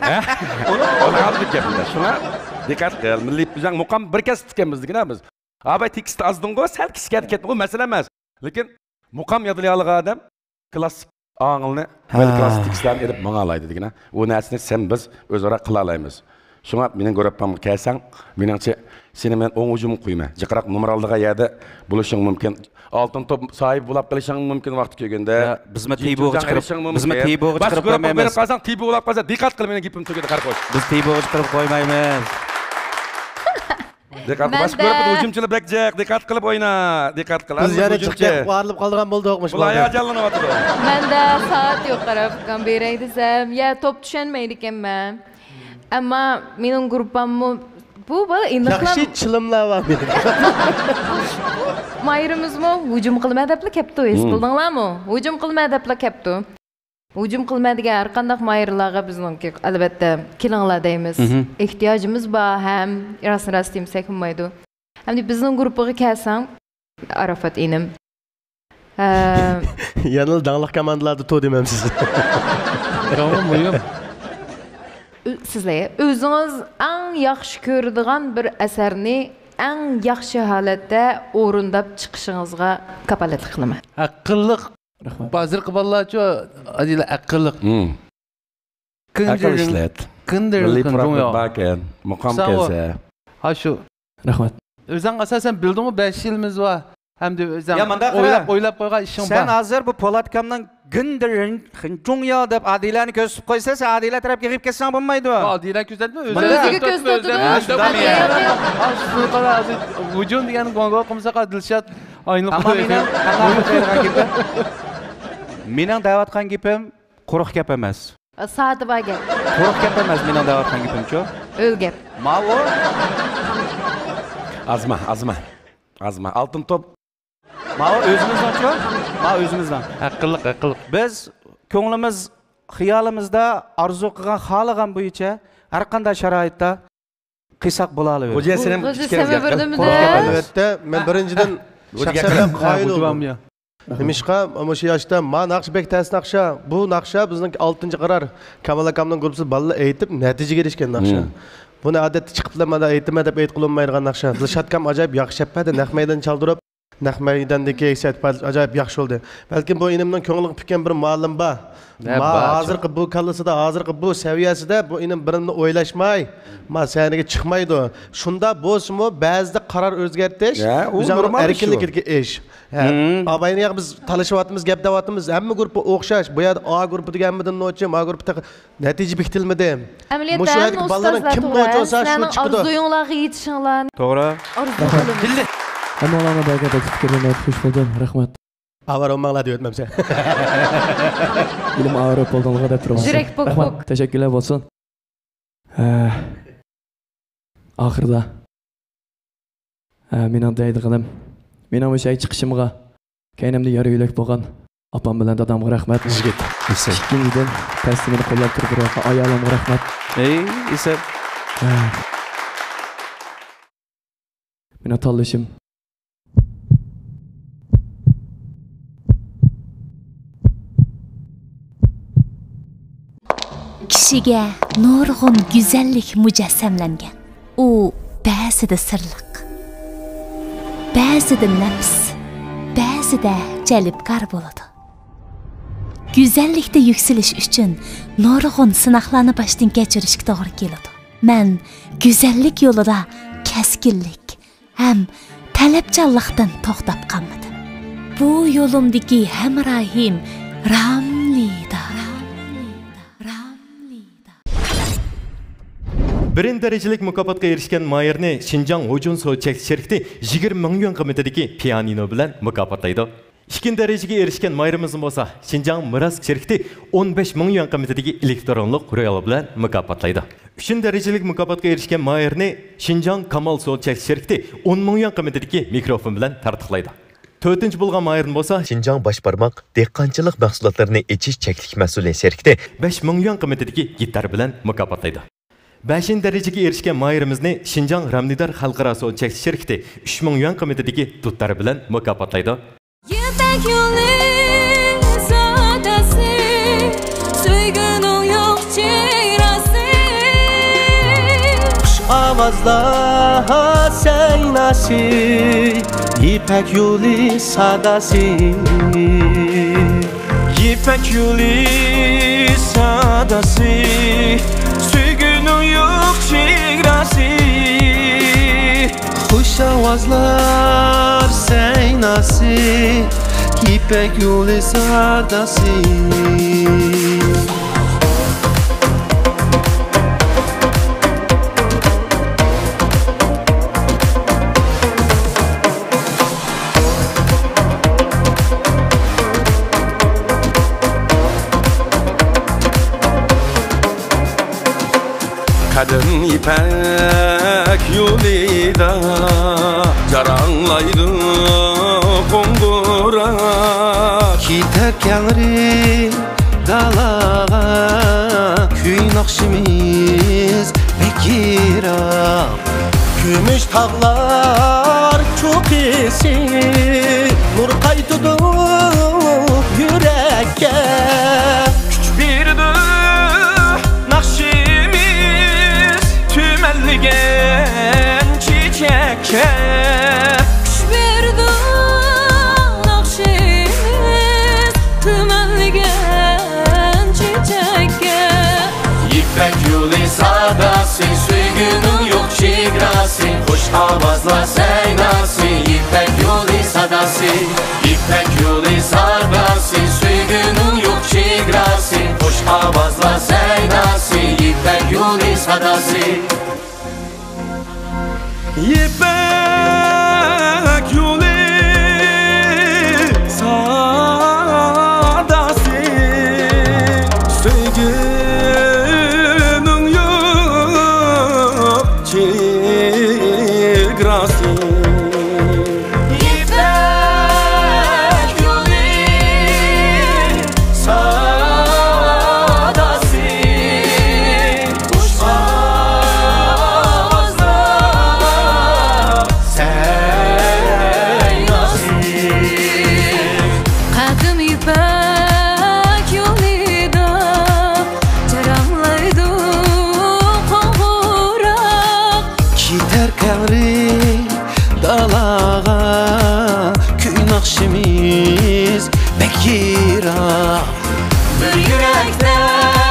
ھە؟ ئۇنىڭ ئالدىدا گەپ. شۇڭا دىققەت قىل. مىللىي بىزنىڭ مۇقام بىر كەسىپتىكەنمىز دېگىنە بىز. ئاباي تېكىستتا ئازدىڭغۇ، سەل كىشىگە كەتمىغۇ، مەسىلە ئەمەس. لېكىن مۇقام يادلىيالىغان ئادەم كلاسسىك ئاڭلىنى، ھە، كلاسسىك تېكىستلەرنى ئېلىپ ماڭالايدۇ دېگىنە. ئۇ نەرسىنى سەن بىز ئۆزئارا قىلالايمىز. شۇڭا مېنىڭ گۇرۇپپامغا كەلسەڭ، مېنىڭچە سېنى مەن ئوڭ ھۇجۇمغا قويىمەن. جىقراق نومۇر ئالىدىغان يەردە بولۇشۇڭ مۇمكىن. ئالتۇن توپ ساھىبى بولاپ قېلىشىڭ مۇمكىن ۋاقتى كەلگەندە. يا، بىزمۇ تىبوغا چىقىرىپ، بىزمۇ تىبوغا چىقىرىپ قويمايمىز. باشقا گۇرۇپپىغا بېرىپ قالساڭ، تىبو بولاپ قالسا، دىققەت قىل، مېنىڭ گېپىم تۈگىدى، قارا قوش. بىز تىبوغا چىقىرىپ قويمايمىز. دىققەت قىل، باشقا گۇرۇپپىدا ھۇجۇمچىلار بەك جىق، دىققەت قىلىپ ئوينا، دىققەت قىل. بىز يەنە جىق دەپ قالىدىغان بولدۇق، مۇشۇ بۇلار ھاياجانلىنىۋاتىدۇ. مەندە سائەت يوق، قاراپ بېرەي دېسەم، يا توپ چۈشەنمەيدىكەنمەن. ئەمما مېنىڭ گۇرۇپپاممۇ بۇ، بۇ ئېنىقلا ياخشى چىلىملار بار. مايرىمىزمۇ ھۇجۇم قىلىمەن دەپلا كەپتۇ، ھېس قىلدىڭلارمۇ؟ ھۇجۇم قىلىمەن دەپلا كەپتۇ. ھۇجۇم قىلىمەن دېگەن ھەر قانداق ماھىرلارغا بىزنىڭكى، ئەلۋەتتە، كېلىڭلار دەيمىز. ئېھتىياجىمىز بار ھەم راستىنى راست دېمىسەك بولمايدۇ. ئەمدى بىزنىڭ گۇرۇپپىغا كەلسەڭ، ئاراپات ئىنىم. ھە. يەنىلا داڭلىق كوماندىلاردا تۇر دېمەمسىز. ئۆ-، سىزلەر ئۆزىڭىز ئەڭ ياخشى كۆرىدىغان بىر ئەسەرنى ئەڭ ياخشى ھالەتتە ئورۇنداپ چىقىشىڭىزغا كاپالەتلىك قىلىمەن. ئەقىللىق. رەھمەت. ھازىرقى بالىلارچۇ، ئادىلە ئەقىللىق. ھىم. ئەقىل ئىشلەت. مىللىي پۇراقلىق باركەن، مۇقام كەلسە. ھا، شۇ. رەھمەت. ئۆزۈڭ ئاساسەن بىلدىڭمۇ، بەش يىلىمىز بار. ھەمدە ئۆزۈڭ ئويلاپ، ئويلاپ قويغان ئىشىڭ بار. سەن ھازىر بۇ پولاتكامنىڭ گىندىرىن خىنجۇڭيا دەپ ئادىلەنى كۆرسىتىپ قويسا، سەن ئادىلە تەرەپكە ئېغىپ كەتسەڭ بولمايدۇ. ئادىلە كۆرسەتمە، ئۆزى. ئۆزىگە كۆرسىتىۋاتىدۇ. ھە، شۇنداق. ھە، شۇ قارا ھازىر ھۇجۇم دېگەن گوڭگو قىلمىساق، دىلشات ئايلىنىپ قالىدۇ. مېنىڭ دەۋاتقان گېپىم قۇرۇق گەپ ئەمەس. سادىبا گەپ. قۇرۇق گەپ ئەمەس مېنىڭ دەۋاتقان گېپىمچۇ؟ ھۆل گەپ. ماۋۇ. ئازما، ئازما. ئازما. ئالتۇن توپ. ماۋۇ ئۆزىمىزنىڭچۇ؟ ماۋۇ ئۆزىمىزنىڭ. ھەققىلىق، ھەققىلىق. بىز كۆڭلىمىز، خىيالىمىزدا ئارزۇ قىلغان، خالىغان بويىچە ھەر قانداق شارائىتتا قىلساق بولالايمىز. غوجا سېنىڭ ئىككىڭىزگە گەپ. ئەلۋەتتە، مەن بىرىنچىدىن شەخسەن قايىل بولدۇم. نېمىشقا، مۇشۇ ياشتا ما ناخشا بەك تەس ناخشا. بۇ ناخشا بىزنىڭ ئالتىنچى قارار. كامال ئاكامنىڭ گۇرۇپپىسى بالىلار ئېيتىپ نەتىجىگە ئېرىشكەن ناخشا. بۇنى ئادەتتە چىقىپلا مانا ئېيتىمەن دەپ ئېيتقىلى بولمايدىغان ناخشا. دىلشاتكام ئاجايىپ ياخشى شەپەدە نەق مەيدان چالدۇرۇپ، نەق مەيداندىكى ھېسسىيات ئىپادىسى ئاجايىپ ياخشى بولدى. بەلكىم بۇ ئىنىمنىڭ كۆڭلىگە پۈككەن بىر مۇئەللىم بار. نە ما بار؟ ھازىرقى بۇ كاللىسىدا، ھازىرقى بۇ سەۋىيەسىدە بۇ ئىنىم بىرىنى ئويلاشماي، ما سەھنىگە چىقمايدۇ. شۇنداق بولسىمۇ، بەزىدە قارار ئۆزگەرتىش يا، ئۇ ئۆزۈڭنىڭ نورمال ئىش ئۇ. ئەركىنلىكىدىكى ئىش. ھە، مم. ئاۋاينى ياغ بىز تالىشىۋاتىمىز، گەپ دەۋاتىمىز، ھەممە گۇرۇپپا ئوخشاش. بۇ يەردە ئا گۇرۇپپا دېگەن ھەممىدىن نوچى، ما گۇرۇپپا تېخى نەتىجە بېكىتىلمىدى. ئەمەلىيەتتە مۇشۇ ھەممە يەردىكى بالىلارنىڭ ئۇستازلار كىم توغرا، نوچى بولسا، شۇ سىلەرنىڭ چىقىدۇ. ئارزۇيۇڭلارغا يېتىشىڭلارنى توغرا. ئارزۇ قىلىمىز. ئەمما ئۇلارنىڭ بەرگەن تەكلىپ پىكىرلىرىنى ئاڭلاپ خۇش بولدۇم. رەھمەت. ئاۋارە بولماڭلار دەۋەتمەمسەن. ئىلىم ئاۋارە بولدۇڭلار دەپ تۇرۇڭ. يۈرەك پوك پوك. رەھمەت. تەشەككۈرلەر بولسۇن. ھە. ئاخىرىدا. ھە، مېنىڭ دەيدىغىنىم، مېنىڭ مۇشۇ چىقىشىمغا كەينىمدە يار يۆلەك بولغان ئاپام بىلەن دادامغا رەھمەت. يىگىت، ئېسىل. ئىككىنچىدىن، پەستە مېنى قوللاپ تۇرۇپ بېرىۋاتقان ئايالىمغا رەھمەت. ئەي، ئېسىل. ھە. مېنىڭ تاللىشىم. كىشىگە نۇرغۇن گۈزەللىك مۇجەسسەملەنگەن. ئۇ بەزىدە سىرلىق، بەزىدە نەپىس، بەزىدە جەلپكار بولىدۇ. گۈزەللىكتە يۈكسىلىش ئۈچۈن نۇرغۇن سىناقلارنى باشتىن كەچۈرۈشكە توغرا كېلىدۇ. مەن گۈزەللىك يولىدا كەسكىنلىك ھەم تەلەپچانلىقتىن توختاپ قالمىدىم. بۇ يولۇمدىكى ھەمراھىم راملىدا. بىرىنچى دەرىجىلىك مۇكاپاتقا ئېرىشكەن ماھىرنى شىنجاڭ ھوجۇن سودا چەكلىك شىركىتى يىگىرمە مىڭ يۈەن قىممىتىدىكى پىيانىنو بىلەن مۇكاپاتلايدۇ. ئىككىنچى دەرىجىگە ئېرىشكەن ماھىرىمىزنى بولسا شىنجاڭ مىراس شىركىتى ئون بەش مىڭ يۈەن قىممىتىدىكى ئېلېكترونلۇق رۇيال بىلەن مۇكاپاتلايدۇ. ئۈچىنچى دەرىجىلىك مۇكاپاتقا ئېرىشكەن ماھىرنى شىنجاڭ كامال سودا چەكلىك شىركىتى ئون مىڭ يۈەن قىممىتىدىكى مىكروفون بىلەن تارتۇقلايدۇ. تۆتىنچى بولغان ماھىرنى بولسا شىنجاڭ باش بارماق دېھقانچىلىق مەھسۇلاتلىرىنى ئېچىش چەكلىك مەسئۇلى شىركىتى بەش مىڭ يۈەن قىممىتىدىكى گىتار بىلەن مۇكاپاتلايدۇ. بەشىنچى دەرىجىگە ئېرىشكەن ماھىرىمىزنى شىنجاڭ رەملىدار خەلقئارا سودا چەكلىك شىركىتى ئۈچ مىڭ يۈەن قىممىتىدىكى دۇتار بىلەن مۇكاپاتلايدۇ. يىپەك يولى ساداسى، سۆيگۈنىڭ يوق چېگراسى. خۇش ئاۋازلار سەيناسى، يىپەك يولى ساداسى. يىپەك يولى ساداسى، سۆيگۈنىڭ يوق چېگراسى. خۇش ئاۋازلار سەيناسى، يىپەك يولى ساداسى. قەدىم يىپەك يولىدا جاراڭلايدۇ قوڭغۇراق. كېتەر كەڭرى دالاغا، كۈي ناخشىمىز بەك يىراق. كۈمۈش تاغلار چوققىسى نۇر قايتىدۇ يۈرەككە. كۈچ بېرىدۇ ناخشىمىز تۈمەنلىگەن چېچەككە. كۈچ بېرىدۇ ناخشىمىز تۈمەنلىگەن چېچەككە. يىپەك يولى ساداسى، سۆيگۈنىڭ يوق چېگراسى، خۇش ئاۋازلار سەيناسى. يىپەك يولى ساداسى، يىپەك يولى ساداسى، سۆيگۈنىڭ يوق چېگراسى، خۇش ئاۋازلار سەيناسى. يىپەك يولى ساداسى. يىپەك يولى ساداسى، سۆيگۈنىڭ يوق چېگراسى. يىپەك يولى ساداسى، خۇش ئاۋازلار سەيناسى. قەدىم يىپەك يولىدا جاراڭلايدۇ قوڭغۇراق. كېتەر كەڭرى دالاغا، ناخشىمىز بەك يىراق. بىر يۈرەكتە